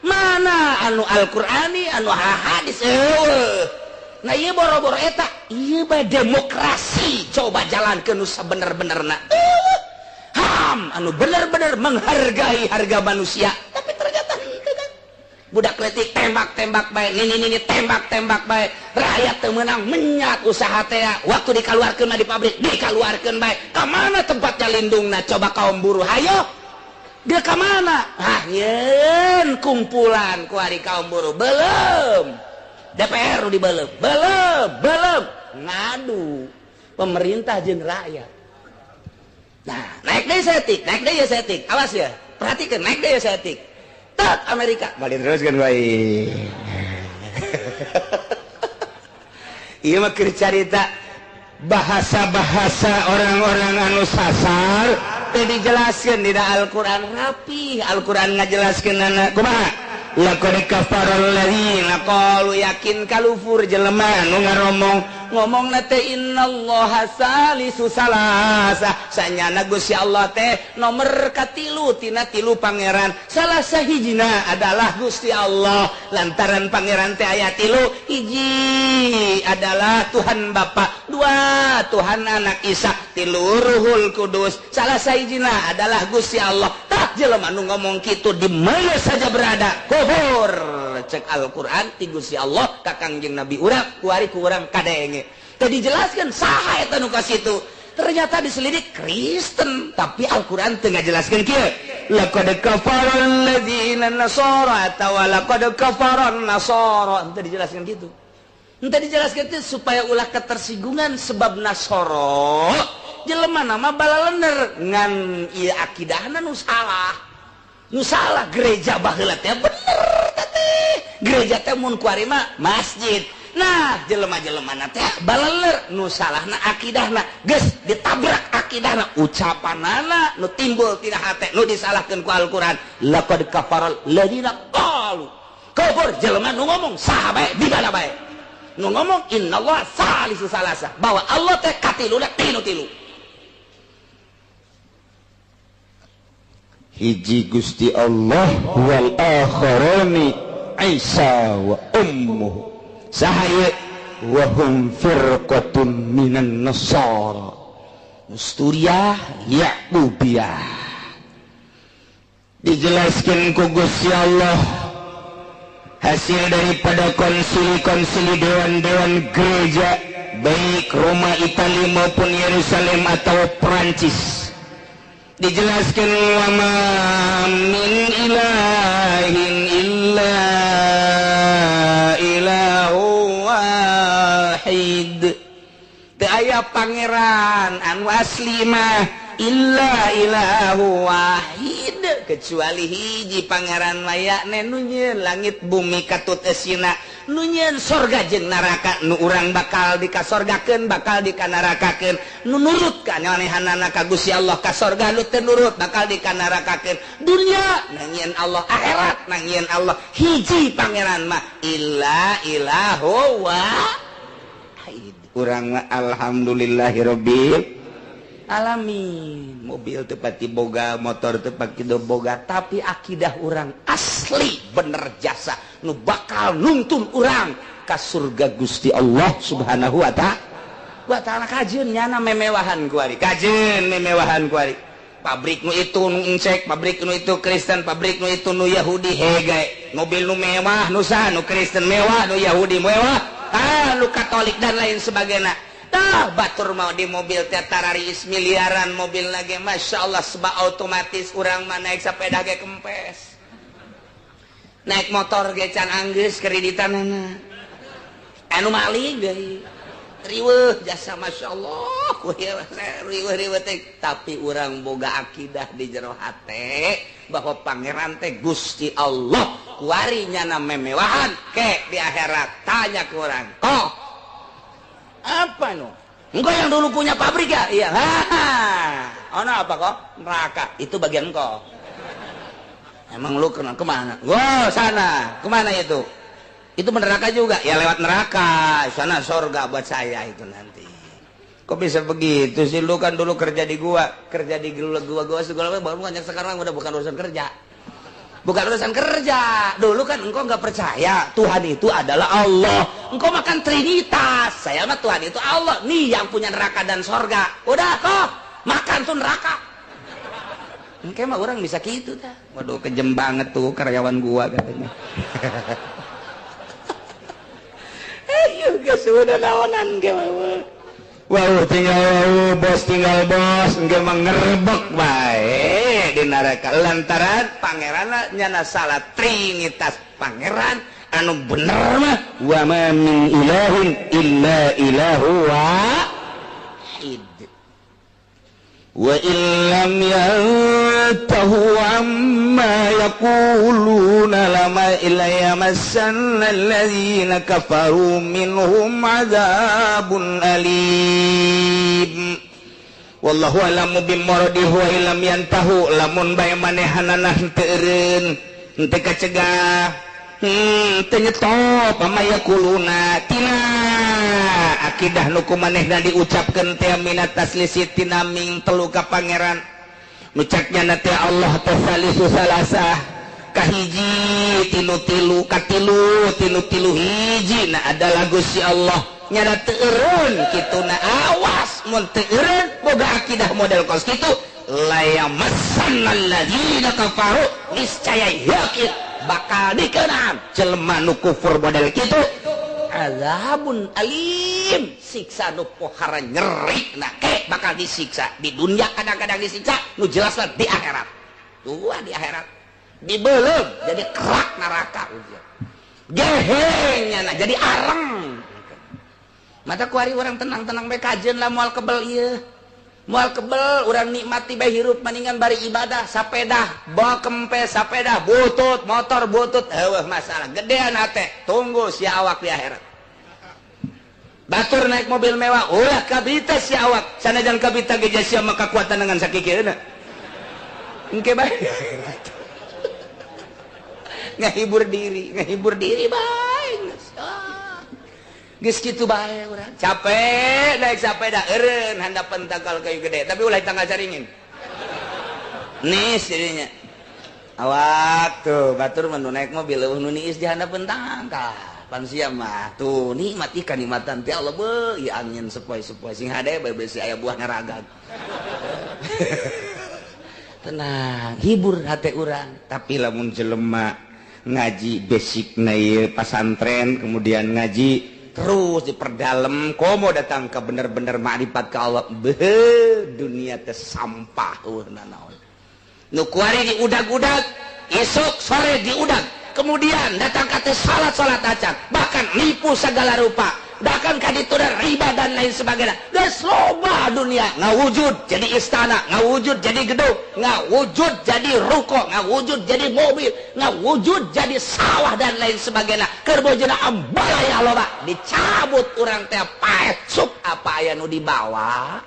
Mana anu Al-Qur'ani anu hadis eueuh. Nah ieu boro-boro eta, ieu bae demokrasi coba jalankeun nu sabener-benerna. Eueuh. HAM anu bener-bener menghargai harga manusia, tapi ternyata henteu kan. Budak letik tembak-tembak bae, nini-nini tembak-tembak bae. Rakyat teu meunang menyat usaha teh, waktu dikaluarkeun mah di pabrik, dikaluarkeun bae. Ka mana tempatnya lindungna? Coba kaum buruh, hayo. Dia ka mana? Ah, nyeun kumpulan ku ari kaum buruh. Belum. DPR dibelem. Belum, belum. Ngadu pemerintah jeung rakyat. Nah, naik deui saeutik, naik deui saeutik. Awas ya, perhatikan naik deui saeutik. Tet Amerika balik terus kan baik. Ieu mah keur carita bahasa-bahasa orang-orang anu sasar teh dijelaskeun dina Al-Qur'an rapi. Al-Qur'an ngajelaskeun kumaha? Laqad kafara alladziina qalu yakin kalufur jelema nu ngaromong ngomongna teh innallaha salisu salasa sanyana Gusti Allah teh nomor katilu tina tilu pangeran salah sahijina adalah Gusti Allah lantaran pangeran teh aya tilu hiji adalah Tuhan Bapa dua Tuhan Anak Isa tilu Ruhul Kudus salah sahijina adalah Gusti Allah. Tah jelema nu ngomong kitu di mana saja berada kufur cek Al-Qur'an ti Gusti Allah ka Kangjeng Nabi urang kuari ku urang kadenge. Teu dijelaskeun saha eta nu ka situ. Ternyata diselidik Kristen tapi Al-Qur'an teu ngajelaskeun kieu. Laqad kafara alladziina nasara atawa laqad kafara an-nasara. Teu dijelaskeun kitu. Henteu dijelaskeun teh supaya ulah ketersinggungan sebab Nasara jelema nama balalener ngan ieu akidahna nu salah. Nu salah gereja baheula teh bener teh. Gereja teh mun kuari mah masjid. Nah, jelema-jelemana teh baleler nu salahna akidahna geus ditabrak akidahna ucapanana nu timbul tina hate nu disalahkeun ku Al-Qur'an. Laqad kafaral ladzina qalu. Kufur jelema nu ngomong saha bae di mana bae. Nu ngomong innallaha salisu salasa bahwa Allah teh katiluna tinu tilu. Hiji Gusti Allah wal akharani Isa wa ummuhu saha wa hum firqatun minan nasara Nusturiyah Yaqubiyah. Dijelaskan ku Gusti Allah hasil daripada konsili-konsili dewan-dewan gereja baik Roma, Itali maupun Yerusalem atau Perancis. Dijelaskan wa ma min ilahin illa ilahu wahid. Teu aya pangeran anu asli mah illa ilahu wahid kecuali hiji pangeran layakne nu nyieun langit bumi katut eusina nu nyieun sorga jeung neraka nu urang bakal dikasorgakeun bakal dikanarakakeun nu nurut ka nyanehanana ka Gusti Allah ka sorga nu teu nurut bakal dikanarakakeun dunya na nyieun Allah akhirat na nyieun Allah hiji pangeran mah illa ilahu wahid. Urang mah alhamdulillahirabbil alamin. Mobil tepati boga, motor tepati boga, tapi akidah orang asli bener jasa nu bakal nuntun orang ka surga Gusti Allah Subhanahu wa ta'ala. Kajeun nyana memewahan kuari, kajeun memewahan kuari. Pabrik nu itu nu encek, pabrik nu itu Kristen, pabrik nu itu nu Yahudi hege. Mobil nu mewah nu saha, nu Kristen mewah, nu Yahudi mewah, nu Katolik dan lain sebagainya. Tah batur mau di mobil teh tararis miliaran mobil lagi Masya Allah sebab otomatis urang mah naik sepeda ge kempes naik motor ge can anggeus kreditanana anu maling deui riweuh jasa Masya Allah riweuh-riweuh teh. Tapi urang boga akidah di jero hate bahwa pangeran teh Gusti Allah kuari nyana memewahan ke di akhirat tanya ku urang kok apa no? Engkau yang dulu punya pabrik ya? Iya. Ono apa kok? Neraka. Itu bagian engkau. Emang lu kena kemana? Wow, sana. Kemana itu? Itu neraka juga. Ya lewat neraka. Sana sorga buat saya itu nanti. Kok bisa begitu sih? Lu kan dulu kerja di gua, kerja di gua segala macam. Bukan sekarang udah bukan urusan kerja. Bukan urusan kerja. Dulu kan engkau nggak percaya Tuhan itu adalah Allah. Engkau makan Trinitas. Saya mah Tuhan itu Allah. Nih yang punya neraka dan sorga. Udah kok makan tuh neraka. Engkau mah orang bisa gitu dah. Waduh kejem banget tuh karyawan gua katanya. Ayo geus udah naonan ge mah. Wow tinggal wow, bos tinggal bos, engke mah ngerebek bae di neraka lantaran pangeran nyana salah Trinitas pangeran anu bener mah wa ma min ilahin illa ilahu wahid wa illam yantahu amma yaquluna lama illa yamassanna alladzina kafaru minhum adzabun alim. Wallahu a'lamu bimuradihi wa illam yantahu lamun bae manehanana henteu eureun henteu kacegah Teu nyetop amaya kuluna tina akidah nu kumanehna diucapkeun teh minat taslisi tina ming telu ka pangeran. Nu cek nyana teh Allah teh salisu salasah kahiji tinu tilu katilu tinu tilu hiji na adalah Gusti Allah nyana teu eureun kituna awas mun teu eureun boga akidah model kos kitu layamassanal ladzina kafaru niscaya yakin bakal dikenam jelema nu kufur model kitu azabun alim siksa nu pohara nyeri nah ke bakal disiksa di dunia kadang-kadang disiksa nu jelas lah di akhirat dua di akhirat dibelem jadi kerak neraka gehengnya nah jadi areng mata kuari orang tenang-tenang bae kajeun lah moal kebel ieu moal kebel urang nikmati bae hirup maningan bari ibadah sapedah bawa kempes sapedah butut motor butut heueuh masalah gedean hate tunggu sia awak di akhirat batur naik mobil mewah ulah kabita sia awak sanajan kabita ge sia mah kakuatan dengan sakikieuna engke bae ngahibur diri bae geus kitu bae urang capek naik sepeda eureun handapeun tangkal kayu gede tapi ulah tanggal caringin nis jadinya awak tuh batur mah nu naik mobil eueuh nu niis di handapeun tangkal pan sia mah tuh nikmat ikan nikmatan teh Allah beuh ieu angin sepoi-sepoi sing hade bae besi aya buah naraga tenang hibur hate urang tapi lamun jelema ngaji basicna ieu pasantren kemudian ngaji terus diperdalam komo datang ke bener-bener ma'rifat ke Allah beuh dunia teh sampah eueuh nanaon nu kuari diudag-udag esok sore diudag kemudian datang ka teh salat-salat acan bahkan nipu segala rupa bahkan ka ditu riba dan lain sebagainya geus loba dunia ngawujud jadi istana ngawujud jadi gedung ngawujud jadi ruko ngawujud jadi mobil ngawujud jadi sawah dan lain sebagainya keur bojona ambalaya loba dicabut urang teh paeh sup apa aya nu dibawa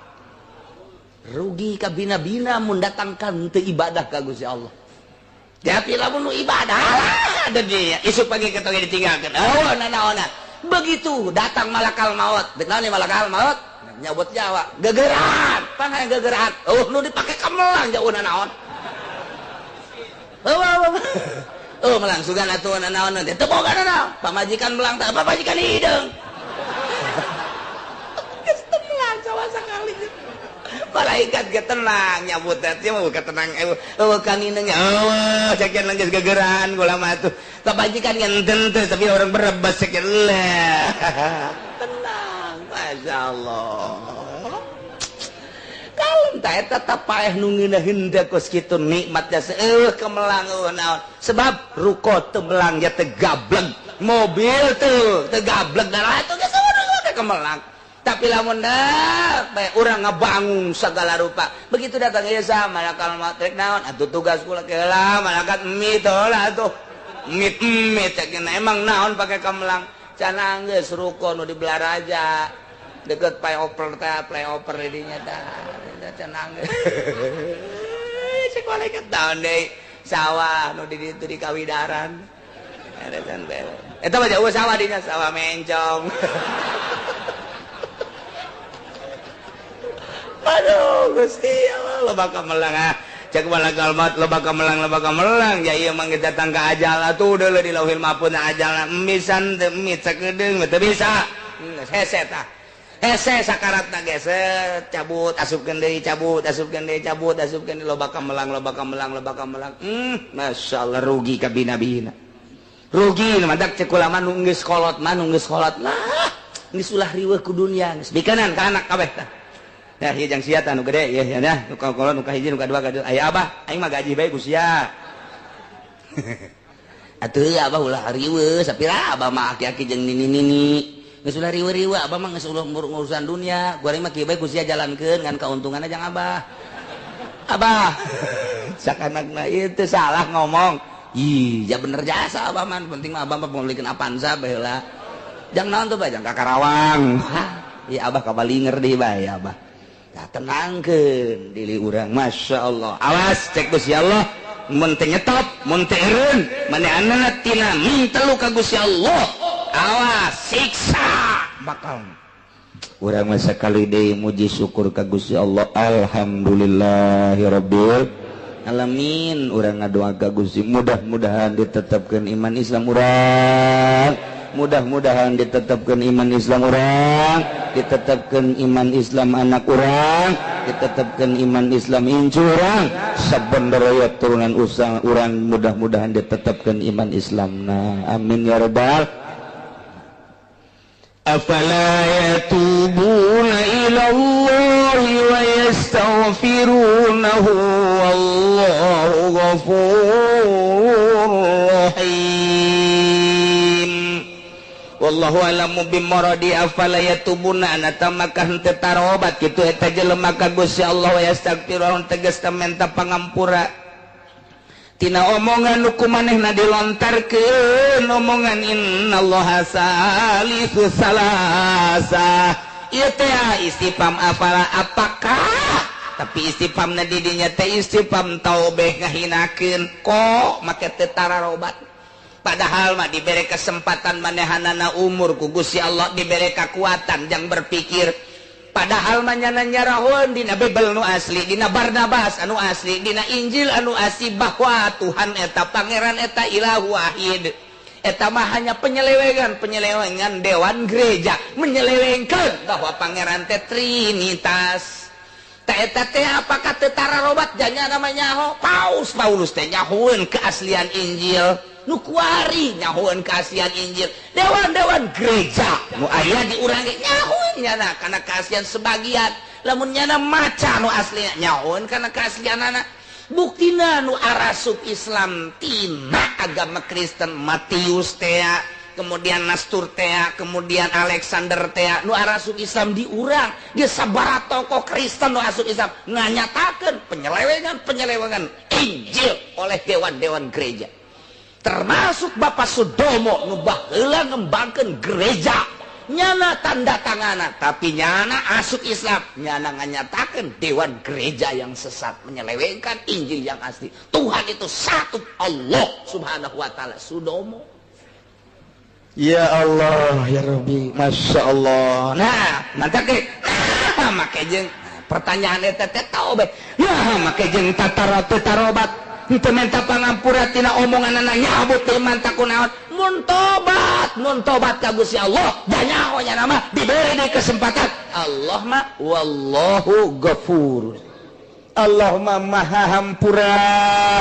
rugi ka bina-bina mun datangkan teu ibadah ka Gusti Allah tapi lamun nu ibadah ada dia isuk pagi ketoge ditinggalkeun oh nanaonan begitu datang malakal maut benar nih malakal maut nyabut nyawa gegeran pangai gegeran oh nu dipake kamelang jauh naon oh oh melang sugan atuh naon teh teu boga naon pamajikan melang teh pamajikan hideung geus teu melang sawa sakali malaikat ge tenang nyabut teh mah tenang eueuh kanineng eueuh sakian geus gegeran kula mah atuh kebajikan ngenten teh tapi orang berebas sekian lah tenang Masya Allah kalem tah eta paeh nu ngeunaheun teh kos kitu nikmatnya seueuh kemelang eueuh naon sebab ruko teu melang ya teu gableng mobil teu teu gableng darah atuh geus eueuh kemelang tapi lamun dah bae urang ngabangun segala rupa begitu datang ieu sama malakal maut rek naon atuh tugas kula heula malaikat mie lah atuh mit mit emang naon pakai kemelang cenah geus ruko nu di Belaraja deket flyover teh flyover di dinya tah cenah geus cek malaikat naon deui sawah nu di ditu di Kawidaran eta can beres eta mah jauh sawah dinya sawah mencong. Aduh Gusti Allah loba kamelang ah cek malakal maut loba kamelang ya ieu mah datang ka ajal atuh deuleu di lauhil mahfuz ajal misan teu mit sakedeung teu bisa hese tah hese sakaratna ge cabut asupkeun deui cabut asupkeun deui cabut asupkeun loba kamelang loba kamelang loba kamelang masyaallah rugi ka bina-bina rugi madak cek ulama nu geus kolot mah nu geus kolot lah geus ulah riweuh ku dunya geus bikenan ka anak kabeh tah. Ya, ieu jang sia tah nu gede ya ya nu kolot nu kahiji nu kadua kadua aya abah aing mah gaji bae ku sia. Atuh abah ulah riweuh sapira abah mah aki-aki jeung nini-nini geus ulah riweuh-riweuh abah mah geus ulah ngurusan dunia gua mah kieu bae ku sia jalankeun ngan kauntunganna jang abah. Abah sakanakna ieu teu salah ngomong. Ih, ya bener jasa abah mah penting mah abah mah pemilikeun Avanza bae heula. Jang naon tuh bae jang ka Karawang. Ieu abah ka Balinger deui bae abah. Nah, tenangkeun diri urang Masya Allah awas cek Gusti Allah Mun teu nyetop, mun teu eureun, manehanna tina mintelu ka Gusti Allah. Awas siksa bakal. Urang mah sakali deui muji syukur ka Gusti Allah. Alhamdulillahirabbil alamin. Urang ngadoa ka Gusti mudah-mudahan ditetapkeun iman Islam urang. Mudah-mudahan ditetapkan iman Islam urang, ditetapkan iman Islam anak urang, ditetapkan iman Islam incu urang, saben baraya turunan usang urang mudah-mudahan ditetapkan iman Islam. Nah, amin ya rabbal. Afala yatubuna ila Allahi wa yastaghfirunahu wallahu ghafurur rahim. Wallahu alamu bimuradi afala yatubuna anata maka henteu tarobat kitu eta jelema ka Gusti Allah wa yastaghfirun tegas menta pangampura tina omongan nu kumanehna dilontarkeun omongan innallaha salisu salasa ieu teh istifham afala apakah tapi istifhamna di dinya teh istifham taubeh ngahinakeun kok make teu tararobat. Padahal mah diberi kesempatan manehanana umur ku Gusti Allah diberi kekuatan jang berpikir. Padahal mah nyana nyarahun dina Bible nu asli, dina Barnabas anu asli, dina Injil anu asli bahwa Tuhan eta pangeran eta ilahu wahid. Eta mah hanya penyelewengan dewan gereja menyelewengkeun bahwa pangeran teh Trinitas. Ta eta teh apakah teu tararobat janya namanya ho? Paus Paulus teh nyahoeun keaslian Injil. Nu kuari nyahoeun keaslian Injil, dewan-dewan gereja nu aya di urang ge nyahoeun nyana kana keaslian sebagian, lamun nyana maca nu asli nyahoeun kana keaslianana. Buktina nu arasup Islam tina agama Kristen Matius tea, kemudian Nastur tea, kemudian Alexander tea, nu arasup Islam di urang dia sabaraha tokoh Kristen nu asup Islam nganyatakeun penyelewengan Injil oleh dewan-dewan gereja. Termasuk Bapak Sudomo nu baheula ngembangkeun gereja nyana tanda tangana tapi nyana asup Islam nyana nganyatakeun dewan gereja yang sesat menyelewengkan Injil yang asli. Tuhan itu satu, Allah Subhanahu wa taala. Sudomo. Ya Allah ya Rabbi, Masya Allah. Nah, mantap ge. Nah, make jeung pertanyaan eta teh taobe. Nah, make jeung tatara teu tarobat. Henteu menta pangampura tina omonganana nyabut teu manta kunaon. Mun tobat ka Gusti Allah, da nyaho nya mah diberi deui kesempatan. Allah mah wallahu ghafur. Allah mah maha hampura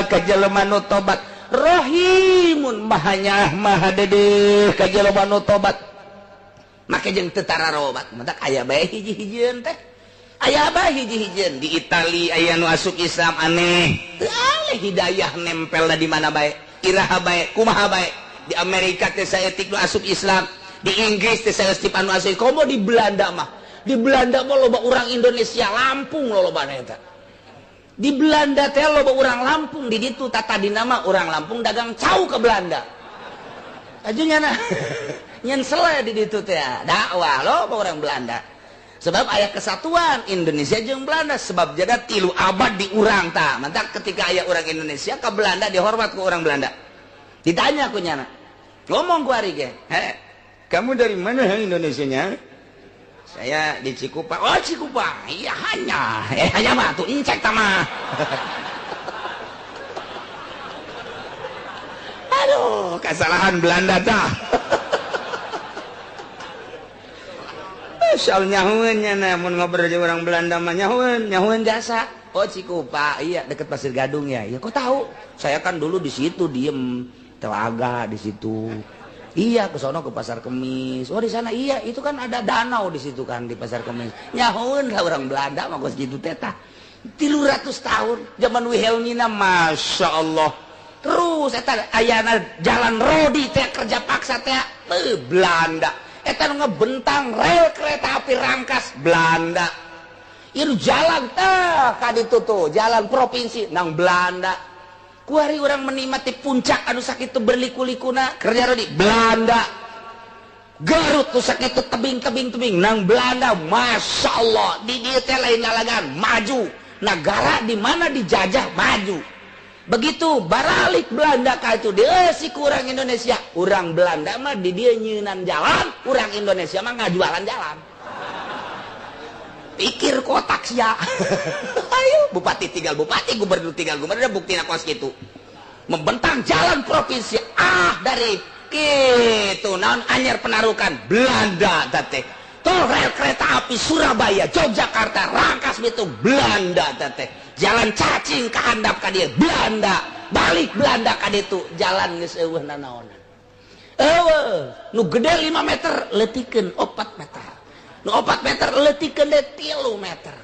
ka jelema nu tobat. Rahimun maha nyaah maha dedeh ka jelema nu tobat. Make jeung teu tararobat, matak aya bae hiji-hijieun teh. Aya bae hiji-hijieun di Itali aya nu asup Islam aneh. Teu aleh hidayah nempelna di mana bae, iraha bae, kumaha bae. Di Amerika teh saeutik nu asup Islam, di Inggris teh saeutik anu asup. Komo di Belanda mah. Di Belanda mah loba urang Indonesia Lampung lolobana eta. Di Belanda teh loba urang Lampung di ditu tata dina mah urang Lampung dagang cau ke Belanda. Aju nyana. Nyen sele di ditu teh dakwah loba urang Belanda. Sebab aya kesatuan Indonesia jeung Belanda sebab jada 3 abad di urang tah. Mantak ketika aya urang Indonesia ke Belanda dihormat ku urang Belanda. Ditanya ku nyana. Ngomong ku ari ge, "He, kamu dari mana Indonesianya?" Saya di Cikupa. Oh, Cikupa. Iya hanya. Hanya mah tuh incek tah mah. Aduh, kesalahan Belanda tah. Soal nyahueun nya mun ngobrol jeung urang Belanda mah nyahueun jasa. Oh, Cikupa. Iya, deket Pasir Gadung ya. Ya kok tahu? Saya kan dulu di situ diem, telaga di situ. Iya, ke sono ke Pasar Kemis. Oh, di sana iya, itu kan ada danau di situ kan di Pasar Kemis. Nyahueun lah orang Belanda mah geus kitu teh tah. 300 tahun zaman Wilhelmina, Masya Allah. Terus eta ayana jalan rodi teh kerja paksa teh Belanda. Eta nu ngebentang rel kereta api Rangkas Belanda. Ieu jalan teh ka ditu tuh, jalan provinsi nang Belanda. Kuari orang menikmati puncak anu sakitu berliku-likuna kerja rodi Belanda. Garut tuh sakitu tebing-tebing-tebing nang Belanda. Masya Allah, di dieu teh lain lalagan maju. Negara di mana dijajah maju. Begitu baralik Belanda ka itu dieusi ku urang Indonesia. Urang Belanda mah di dieu nyeunan jalan, urang Indonesia mah ngajualan jalan. Pikir kotak sia. Ayo bupati tinggal bupati, gubernur tinggal gubernur, buktina kos kitu. Membentang jalan provinsi ah dari kitu naon anyer penarukan Belanda teh. Tol rel kereta api Surabaya, Yogyakarta, Rangkas Bitung Belanda teh. Jalan cacing ke handap ka dieu Belanda, balik Belanda ka ditu, jalan geus eueuh nanaonan. Eueuh, nu gede 5 meter leutikeun 4 meter. Nu 4 meter leutikeun deui 3 meter.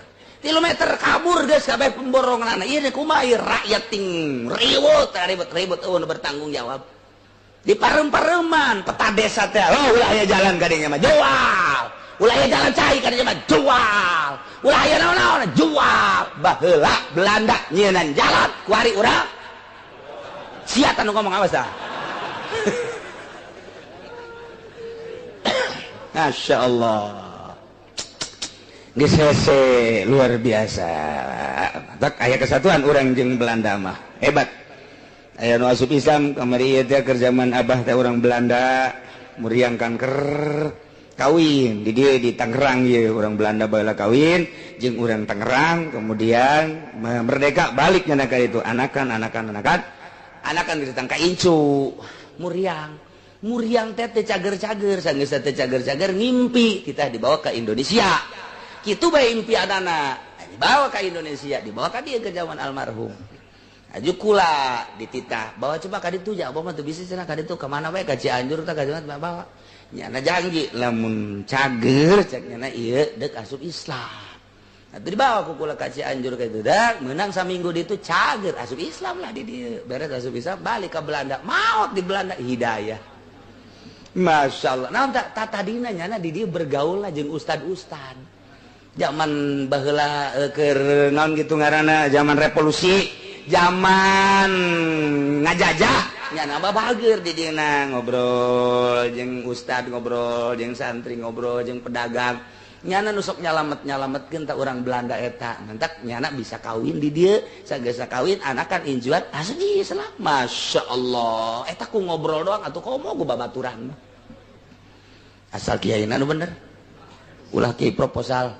3 meter kabur geus kabeh pemboronganna. Ieu kumaha ieu rakyat ting ribut ribut-ribut eueuh nu bertanggung jawab. Di parem-pareman peta desa teh, oh ulah aya jalan ka dinya mah jual. Ulah aya jalan cai ka dinya mah jual. Ulah aya naon-naon jual. Baheula Belanda nyieunnan jalan kuari urang. Sia tah nu ngomong awas tah. Masya Allah. Geus hese luar biasa. Tak aya kesatuan urang jeung Belanda mah. Hebat. Aya nu asup Islam kamari ieu teh keur zaman abah teh urang Belanda muriang kanker kawin di dieu di Tangerang ieu urang Belanda baheula kawin jeung urang Tangerang kemudian merdeka balik nya ka ditu anakan anakan anakan anakan ditang ka incu muriang muriang teh teu cager-cager sanggeus teh cager-cager ngimpi kita dibawa ke Indonesia kitu bae impianana dibawa ke Indonesia dibawa ka dieu ke zaman almarhum aju kula dititah bawa coba ka ditu ja abah mah teu bisa cenah ka ditu ka mana bae ka Cianjur tah ka Jawa bawa nyana janji lamun cager cek nyana ieu deuk asup Islam atuh dibawa ku kula ka Cianjur ka ditu dak meunang saminggu ditu cager asup Islam lah di dieu beres asup Islam balik ka Belanda maot di Belanda hidayah. Masya Allah. Nah, tadina nyana di dieu bergaul lah jeung ustad-ustad. Zaman baheula keur naon kitu ngaranna zaman revolusi, zaman ngajajah, nyana mah bager di dieu ngobrol jeung ustad, ngobrol jeung santri, ngobrol jeung pedagang. Nyana nu sok nyalamet-nyalametkeun ta urang Belanda eta. Mentak nyana bisa kawin di dieu, sagesa kawin anakan injuat asli Islam. Masya Allah. Eta ku ngobrol doang atuh komo ku babaturan. Asal kiai na nu bener. Ulah kiai proposal.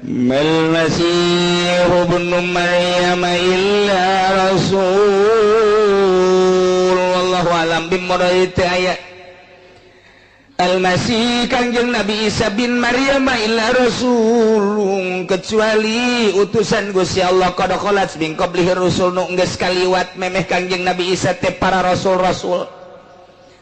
Mal Masih ibnu Maryam illa rasul wallahu alam bimuradi ayat Al-Masih Kangjeng Nabi Isa bin Maryam illa rasulun kecuali utusan Gusti Allah qad khalat min qablihi rusul nu geus kaliwat memeh Kangjeng Nabi Isa teh para rasul-rasul.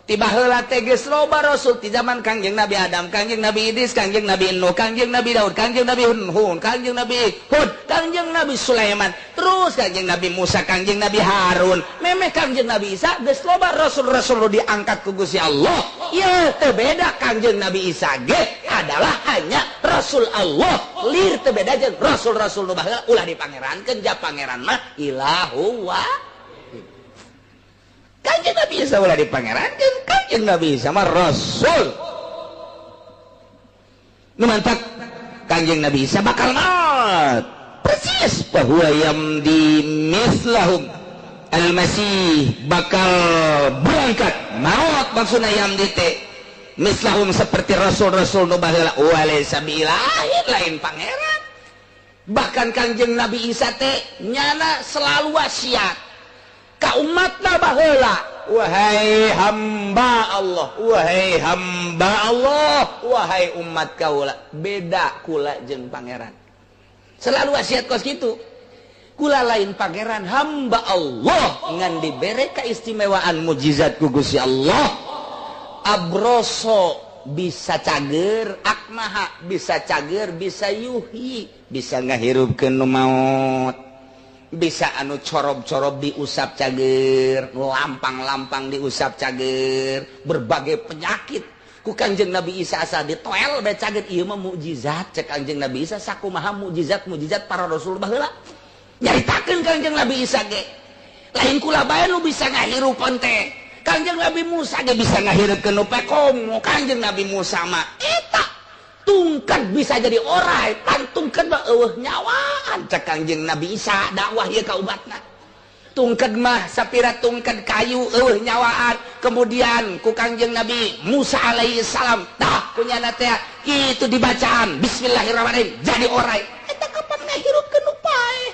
Tiba heula teh geus loba rasul ti zaman Kangjeng Nabi Adam, Kangjeng Nabi Idris, Kangjeng Nabi Nuh, Kangjeng Nabi Daud, Kangjeng Nabi Hud, Kangjeng Nabi Hud, Kangjeng Nabi Sulaiman, terus Kangjeng Nabi Musa, Kangjeng Nabi Harun, memeh Kangjeng Nabi Isa geus loba rasul-rasul diangkat ku Gusti Allah. Ieu teu beda Kangjeng Nabi Isa ge adalah hanya rasul Allah. Lir teu beda jeung rasul-rasul nu baheula ulah dipangerankeun ja pangeran mah ilahu wa Kanjeng Nabi Isa ulah dipangerankeun, Kanjeng Nabi Isa mah rasul. Nu mantak Kanjeng Nabi Isa bakal maot. Persis bahwa yamdi mislahum Al-Masih bakal berangkat maot maksudna yamdi teh mislahum seperti rasul-rasul nu baheula walaysa biilahin lain pangeran. Bahkan Kanjeng Nabi Isa teh nyana selalu wasiat ka umatna baheula, wahai hamba Allah, wahai hamba Allah, wahai umat kaula, beda kula jeung pangeran. Selalu wasiat kos kitu. Kula lain pangeran, hamba Allah ngan dibere keistimewaan mujizat ku Gusti Allah. Abroso bisa cager, akmaha bisa cager, bisa yuhi, bisa ngahirupkeun nu maot, bisa anu corob-corob diusap cager, lampang-lampang diusap cager, berbagai penyakit ku Kangjeng Nabi Isa asa ditoel bae cager. Ieu mah mukjizat cek Kangjeng Nabi Isa sakumaha mukjizat-mukjizat para rasul baheula. Nyaritakeun Kangjeng Nabi Isa ge lain kula bae nu bisa ngahirupan teh. Kangjeng Nabi Musa ge bisa ngahirupkeun nu pekomo. Kangjeng Nabi Musa mah eta Tungkat bisa jadi orai, pantungkeun mah eueuh nyawaan cek Kangjeng Nabi Isa dakwah ieu ka umatna. Tungkat mah sapira tungkat kayu eueuh nyawaan, kemudian ku Kangjeng Nabi Musa alaihi salam tah kunyana teh kitu dibacaan bismillahirrahmanirrahim jadi orai. Eta kapan ngahirupkeun nu paeh?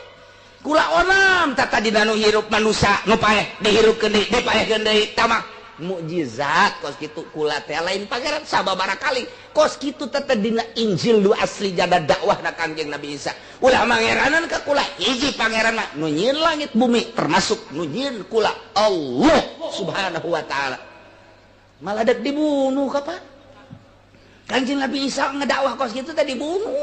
Kula onam tah tadina nu hirup manusia nu paeh dihirupkeun deui, dipaehkeun deui tamah mukjizat kos kitu kula teh lain pangeran sababaraha kali kos kitu teh dina Injil nu asli jada dakwahna Kangjeng Nabi Isa. Ulah mangeranan ka kula hiji pangeran mah nu nyieun langit bumi termasuk nu nyieun kula Allah Subhanahu wa taala. Malah dek dibunuh kapan? Kangjeng Nabi Isa ngedakwah kos kitu teh dibunuh.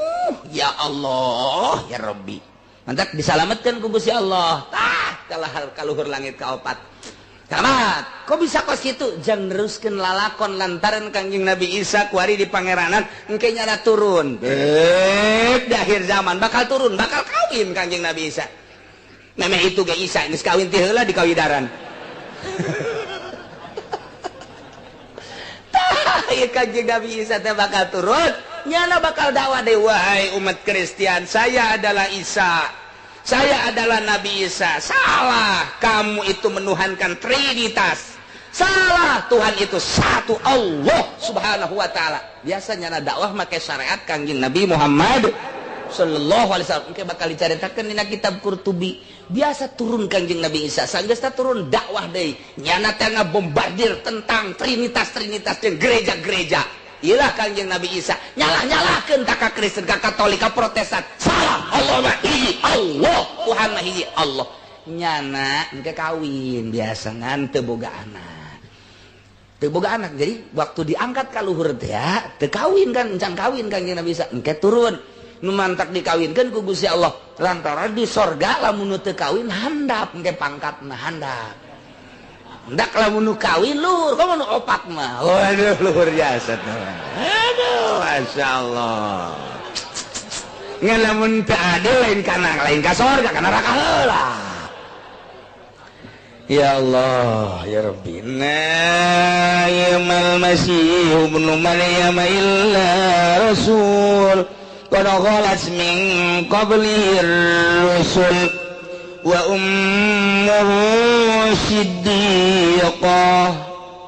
Ya Allah, ya Rabbi. Mantak disalametkeun ku Gusti Allah. Tah kalah kaluhur langit kaopat. Tamat, kok bisa kos kitu? Jang neruskeun lalakon lantaran Kangjeng Nabi Isa kuari di pangeranan engke nyana turun. Bek di akhir zaman bakal turun, bakal kawin Kangjeng Nabi Isa. Memeh itu ge Isa geus kawin ti heula di kawidaran. Tah, ieu Kangjeng Nabi Isa teh bakal turun, nyana bakal dakwah deui, wahai umat Kristian, saya adalah Isa. Saya adalah Nabi Isa. Salah, kamu itu menuhankan Trinitas. Salah, Tuhan itu satu Allah Subhanahu wa taala. Biasanya na dakwah make syariat Kangjeng Nabi Muhammad sallallahu alaihi wasallam. Engke bakal dicaritakeun dina kitab Qurtubi. Biasa turun Kangjeng Nabi Isa, sanggeus turun dakwah deui. Nyana teh ngabombardir tentang Trinitas-trinitas jeung gereja-gereja. Iyalah Kangjeng Nabi Isa nyalah-nyalahkeun ka Kristen, ka Katolik, ka Protestan. Salah, Allah mah hiji, Allah, Tuhan mah hiji, Allah. Nyana engke kawin biasa ngan teu boga anak. Teu boga anak. Jadi waktu diangkat ka luhur teh teu kawin kan, encan kawin Kangjeng Nabi Isa. Engke turun nu mantak dikawinkeun ku Gusti Allah. Lantaran di sorga lamun nu teu kawin handap engke pangkatna handap. Ndak lamun nu kawin luhur, komo nu opat mah. Waduh luhur jasa teh. Aduh, masyaallah. Ngan lamun teu adil lain kana lain ka sorga ka neraka heula. Ya Allah, ya Rabbi. Na yamal masih ibnu Maryam illa rasul qad khalat min qablihi rusul wa ummuhu siddiqah.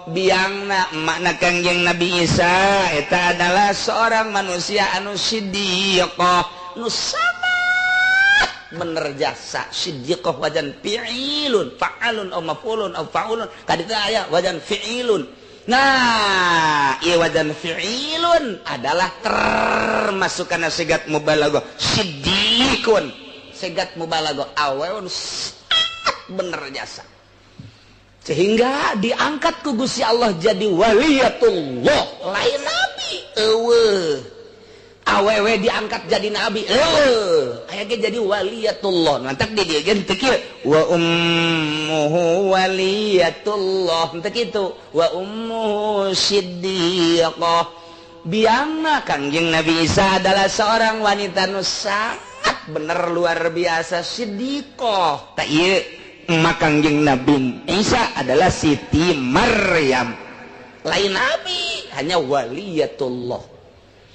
Biangna makna Kangjeng Nabi Isa eta adalah seorang manusia anu siddiqah, nu sangat bener jasa. Siddiqah wajan fi'ilun, fa'alun aw maf'ulun aw fa'ulun, kaditu aya wajan fi'ilun. Nah, ieu wajan fi'ilun adalah termasuk kana sigat mubalaghah siddiqun. Segat mubalaghah aweun sangat bener jasa sehingga diangkat ku Gusti Allah jadi waliyatullah, lain nabi eueuh. Awewe diangkat jadi nabi eueuh, aya ge jadi waliyatullah. Mantak di dieu ge teu kieu wa ummuhu waliyatullah, teu kitu wa ummuhu siddiqah. Biangna Kangjeng Nabi Isa adalah seorang wanita nu sangat bener luar biasa siddiqah. Tak ieu emak Kangjeng Nabi Isa adalah Siti Maryam, lain nabi, hanya waliyatullah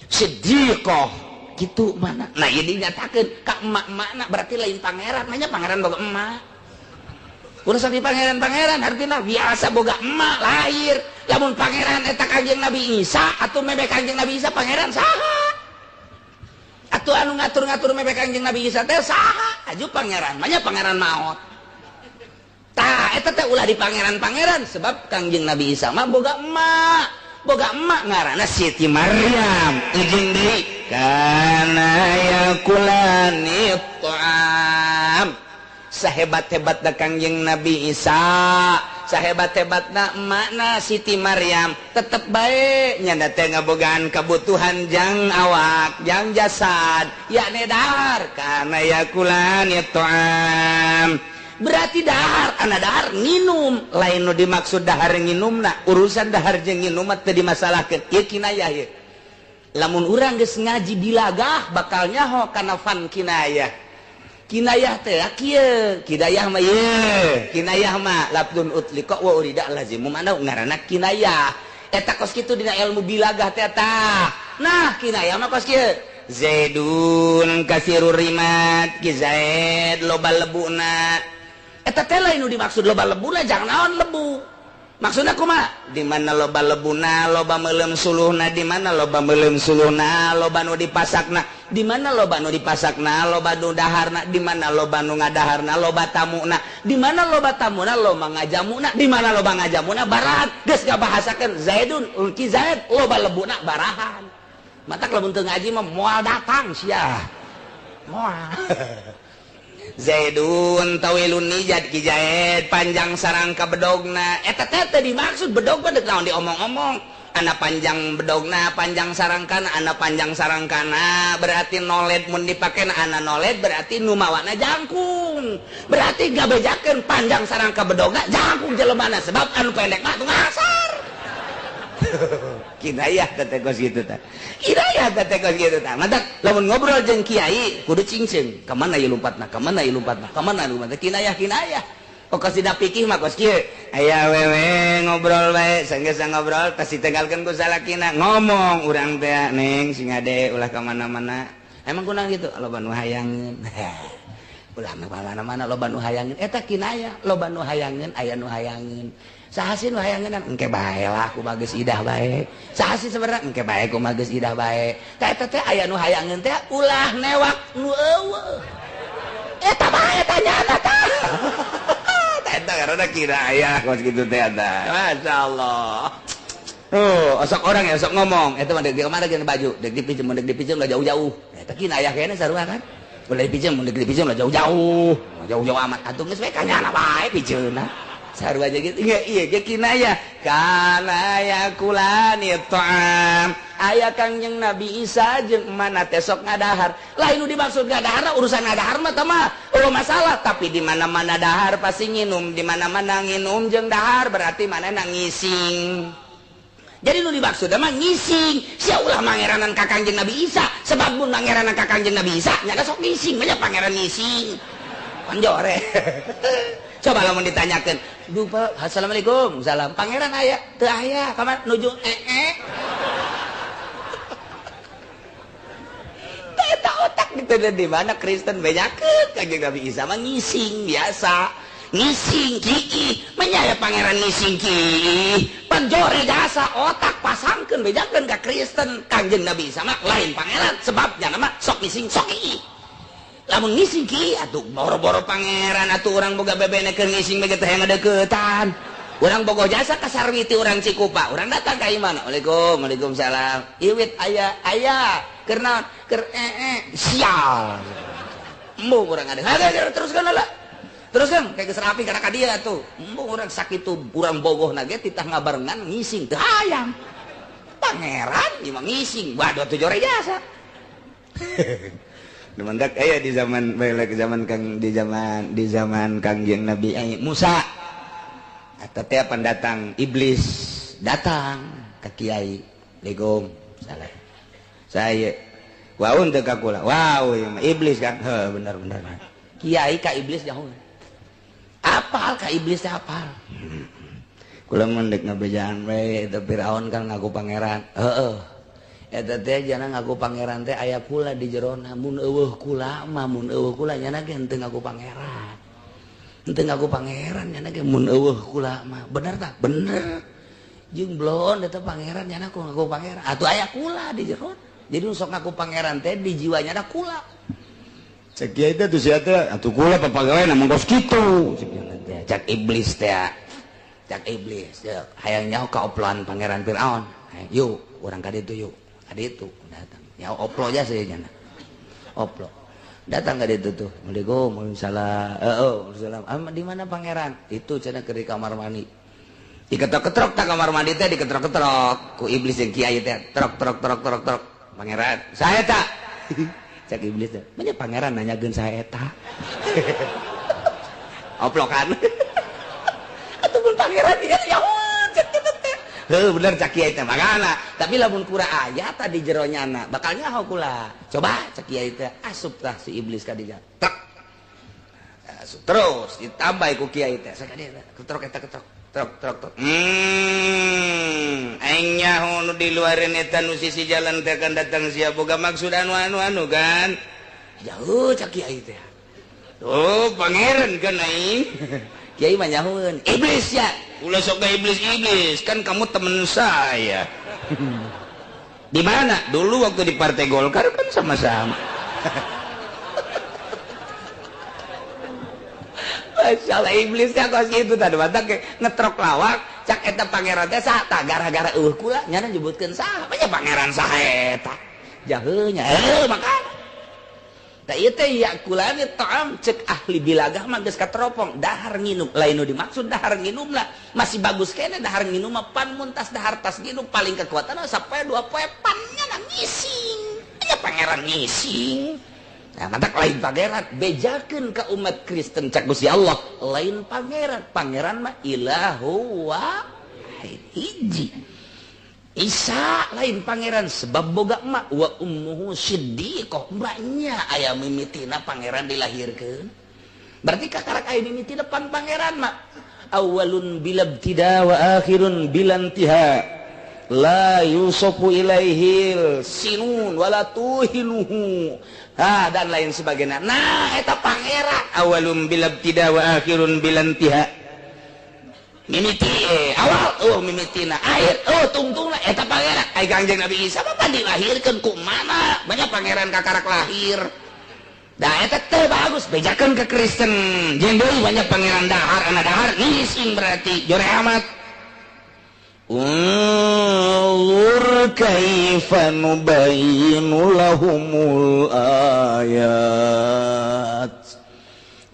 siddiqah gitu mana. Nah ieu dinyatakeun ka emak-emakna berarti lain pangeran, hanya pangeran boga emak. Urusan di pangeran-pangeran artinya biasa boga emak lahir. Lamun pangeran eta Kangjeng Nabi Isa atau mebe Kangjeng Nabi Isa pangeran saha? Atuh anu ngatur-ngatur mebe Kangjeng Nabi Isa teh saha? Aju pangeran, banyak pangeran maot. Tah eta teh ulah di pangeran-pangeran sebab Kangjeng Nabi Isa mah boga emak. Boga emak ngaranna Siti Maryam. Ujung deui kana yakulani ta'am. Sahebat-hebatna Kangjeng Nabi Isa, sahebat-hebatna emakna Siti Maryam, tetep bae nyanda teh ngabogaan kebutuhan jang awak, jang jasad, yakni dahar kana yakulan ta'am. Berarti dahar, ana dahar nginum, lain nu dimaksud dahar nginumna, urusan dahar jeung nginum mah teu dimasalahkeun. Ieu kinayah ieu. Lamun urang geus ngaji bilagah bakal nyaho kana fan kinayah. Kinayah teh kieu, kinayah mah ieu, kinayah mah lafdzun utliqa wa urida lazimu mana ngaranna kinayah. Eta kos kitu dina ilmu bilagah teh tah. Nah, kinayah mah kos kieu. Zaidun kasirur rimat, ki Zaid loba lebuna. Eta teh lain nu dimaksud loba lebuna, jangan naon lebu. Maksudna kumaha? Di mana loba lebuna, loba meuleum suluhna, di mana loba meuleum suluhna, loba nu dipasakna, di mana loba nu dipasakna, loba nu daharna, di mana loba nu ngadaharna, loba tamuna, di mana loba tamuna, loba ngajamuna, di mana loba ngajamuna barahan. Geus ngabahasakeun Zaidun, ki Zaid loba lebuna barahan. Matak lamun teu ngaji mah moal datang sia. Moal. Zaidun tawilun nijad ki Zaid panjang sarangka bedogna. Eta teh teu dimaksud bedog mah deuk naon diomong-omong. Ana panjang bedogna, panjang sarangkana, ana panjang sarangkana berarti noled mun dipake ana noled berarti nu mawana jangkung. Berarti gabejakeun panjang sarangka bedogna jangkung jelemana sebab anu pendek mah tuh ngasar. Kinayah teh kos kitu tah. Kinayah teh kos kitu tah. Matak lamun ngobrol jeung kiai kudu cingceung. Ka mana ieu lompatna? Ka mana ieu lompatna? Ka mana ieu lompatna? Kinayah kinayah. Pokos dina pikih mah kos kieu. Aya wewe ngobrol bae, sanggeus ngobrol tas ditinggalkeun ku salakina. Ngomong urang teh neng sing ade ulah ka mana-mana. Emang kunaon kitu? Loba nu hayangeun. Ulah ka mana-mana loba nu hayangeun. Eta kinayah, loba nu hayangeun, aya nu hayangeun. Saha sih nu hayangeun? Engke bae lah kumaha geus idah bae. Saha sih sebenarnya? Engke bae kumaha geus idah bae. Tah eta teh aya nu hayangeun teh ulah newak nu eueuh. Eta bae tanyana tah. Eta karena kinayah kos kitu teh eta. Masyaallah. Oh, osok orang ya osok ngomong. Eta mah deuk di mana geus baju, deuk dipinjem, deuk dipinjem lah jauh-jauh. Eta kinayah kene sarua kan. Ulah dipinjem, deuk dipinjem lah jauh-jauh. Jauh-jauh amat atuh geus we kanyana bae pijeunna. Sarua aja gitu. Iya, iya, ge kinayah. Kana yakulani ta'am. Aya Kangjeng Nabi Isa jeung mana teh sok ngadahar. Lain nu dimaksud ngadahar urusan ngadahar mah tah mah eueuh masalah, tapi di mana-mana dahar pasti nginum, di mana-mana nginum jeung dahar berarti manehna ngising. Jadi nu dimaksud mah ngising. Sia ulah mangeranan ka Kangjeng Nabi Isa, sebab mun mangeranan ka Kangjeng Nabi Isa nya sok ngising, banyak pangeran ngising. Panjore. Coba lamun ditanyakeun, "Duh, Pak, assalamualaikum." Salam. Pangeran aya? Teu aya, kamar nuju ee. Eta otak gitu di mana Kristen bejakeun Kangjeng Nabi Isa mah ngising biasa. Ngising kiki, menyaya pangeran ngising ki. Panjore jasa otak pasangkeun bejakeun ka Kristen Kangjeng Nabi Isa mah lain pangeran sebabnya nama sok ngising sok ki. Lamun ngising ki atuh boro-boro pangeran atuh urang boga bebene keur ngising bae teh ngadeukeutan. Urang bogoh jasa ka Sarwiti urang Cikupa, urang datang ka imana. Waalaikum, waalaikumsalam. Iwit aya aya keur naon? Keur ee sial. Embung urang ada. Teruskeun lah. Teruskeun kayak geus rapi kana ka dieu atuh. Embung urang sakitu urang bogohna ge titah ngabarengan ngising teu hayang. Pangeran ieu mah ngising, waduh atuh jore jasa. Demendak aya di zaman balik zaman Kang di zaman Kangjeng Nabi Musa. Eta teh pendatang iblis datang ke kiai. Assalamualaikum. Salam. Saya waun teu ka kula. Wow, ieu mah iblis kan. Heuh, bener bener. Kiai ka iblis jauh. Apal ka iblis teh apal. Kula mun deuk ngabejaan we eta Firaun kan ngaku pangeran. Heueuh. Eta teh jana ngaku pangeran teh aya kula di jerona, mun eueuh kula mah mun eueuh kula nyana ge henteu ngaku pangeran. Henteu ngaku pangeran nyana ge mun eueuh kula mah. Bener tah? Bener. Jeung bloon eta pangeran nyana ku ngaku pangeran. Atuh aya kula di jerona. Jadi nu sok ngaku pangeran teh di jiwanya ada kula. Cek kiai teh tuh sia teh atuh kula papagawean mah kos kitu. Cek iblis teh. Cek iblis hayang nyaho ka oploan pangeran Firaun. Yuk urang ka ditu yuk. Adi itu datang. Ya oplo aja sih nyana. Oplo. Datang ke ditu tuh. Assalamualaikum, waalaikumsalam. Waalaikumsalam. Ah, di mana pangeran? Itu cenah keur di kamar mandi. Diketrok-ketrok tak kamar mandi teh diketrok-ketrok ku iblis yang kiai teh. Trok trok trok trok trok. Pangeran, saya tak. Cek iblis teh. Banyak pangeran nanyakeun saya eta. Oplokan. Atuh pangeran ieu ya cek kitu teh. Heuh bener cak kiai teh makana, tapi lamun kura aya tadi jero nyana bakal nyaho kula. Coba cak kiai teh asup tah si iblis ka dinya. Tek. Asup terus ditambah ku kiai teh. Sakadieu ketrok eta ketrok. Trok trok trok. Aing nyaho nu di luareun eta nu sisi jalan teh akan datang sia boga maksud anu anu anu kan. Jauh cak kiai teh. Oh, pangeran kan aing. Kiai mah nyahoeun, iblis ya. Ulah sok ka iblis-iblis, kan kamu temen saya. Di mana? Dulu waktu di Partai Golkar kan sama-sama. Masalah iblisnya kos gitu tadi batak ngetrok lawak cak eta pangeran teh sah tah gara-gara eueuh kula nyana nyebutkeun sah banyak pangeran sah eta jaheunya makan tah ieu teh yakulani ta'am cek ahli bilagah mah geus kateropong dahar nginum lain nu dimaksud dahar nginum lah masih bagus kene dahar nginum mah pan muntas dahar tas nginum paling kekuatan sampai 2 poe pan nyana ngising nya pangeran ngising. Nah, mantak lain pangeran bejakeun ka umat Kristen cak Gusti Allah lain pangeran pangeran mah ilahu wahid hiji Isa lain pangeran sebab boga emak wa ummuhu siddiqah mbaknya aya mimitina pangeran dilahirkeun berarti kakarak aya mimitina pan pangeran mah awalun bilabtida wa akhirun bilantiha la yusofu ilaihil sinun wala tuhinuhu ha dan lain sebagainya. Nah eta pangeran awalum bilabtida wa akhirun bilantiha mimiti awal oh mimitina akhir oh tungtungna eta pangeran. Ai Kangjeng Nabi Isa mah dilahirkeun ku mana banyak pangeran kakarak lahir. Da eta teh bagus bejakeun ke Kristen jeung deui banyak pangeran dahar ana dahar ngising berarti jore amat. Unzur kaifa nubayyinu lahumul ayat.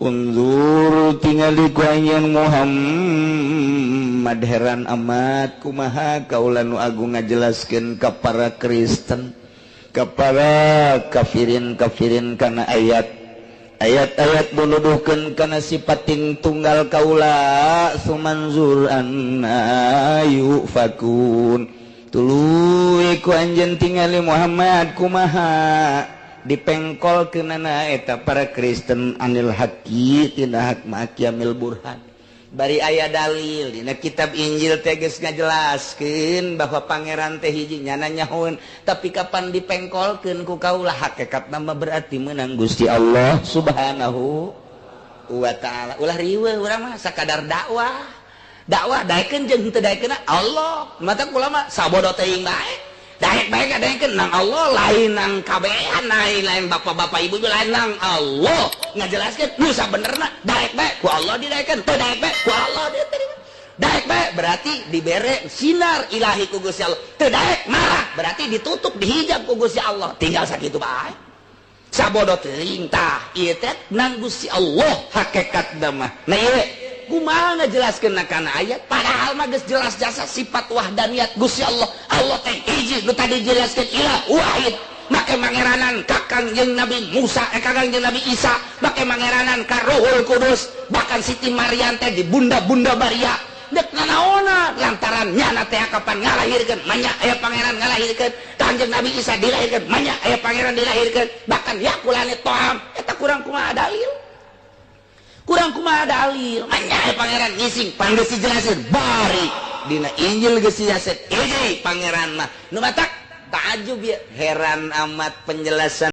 Unzur tingali ku anjeun Muhammad heran amat kumaha kaula nu agung ngajelaskeun ka para Kristen ka para kafirin-kafirin kana ayat ayat-ayat nuduhkeun kana sipating tunggal kaula sumanzur anna yufakun tuluy ku anjeun tingali Muhammad kumaha dipengkolkeunana eta para Kristen anil haqi tina hak ma'qiyamil burhan bari aya dalil dina kitab Injil teh geus ngajelaskeun bahwa pangeran teh hiji nyana nyahoeun tapi kapan dipengkolkeun ku kaula hakikatna mah berarti meunang Gusti Allah Subhanahu wa taala. Ulah riweuh urang mah sakadar dakwah dakwah daekeun jeung henteu daekeunna Allah mata kula mah sabodo teuing bae daek bae daekeun nang Allah lain nang kabehan lain bapak-bapak ibu lain nang Allah ngajelaskeun nu sabenerna daek bae ku Allah didaekeun teu daek bae ku Allah diterima daek bae berarti dibere sinar ilahi ku Gusti Allah teu daek marah berarti ditutup dihijab ku Gusti Allah tinggal sakitu bae sabodo teuing tah ieu teh nang Gusti Allah hakikatna mah. Nah ieu kumaha ngajelaskeun kana ayat padahal mah geus jelas jasa sifat wahdaniyat Gusti Allah. Allah teh hiji nu tadi dijelaskeun ilah wahid make mangeranan ka Kangjeng Nabi Musa Kangjeng Nabi Isa make mangeranan ka Ruhul Kudus bahkan Siti Maryam teh di bunda-bunda Maria dek nanaona lantaran nyana teh kapan ngalahirkeun manya aya pangeran ngalahirkeun Kangjeng Nabi Isa dilahirkeun manya aya pangeran dilahirkeun bahkan yakulane toam eta kurang kumaha dalil kurang kumaha dalil manya aya pangeran ngising pan geus dijelasin bari dina Injil geus dijelasin hiji pangeran mah nu matak ta'ajub ya heran amat penjelasan.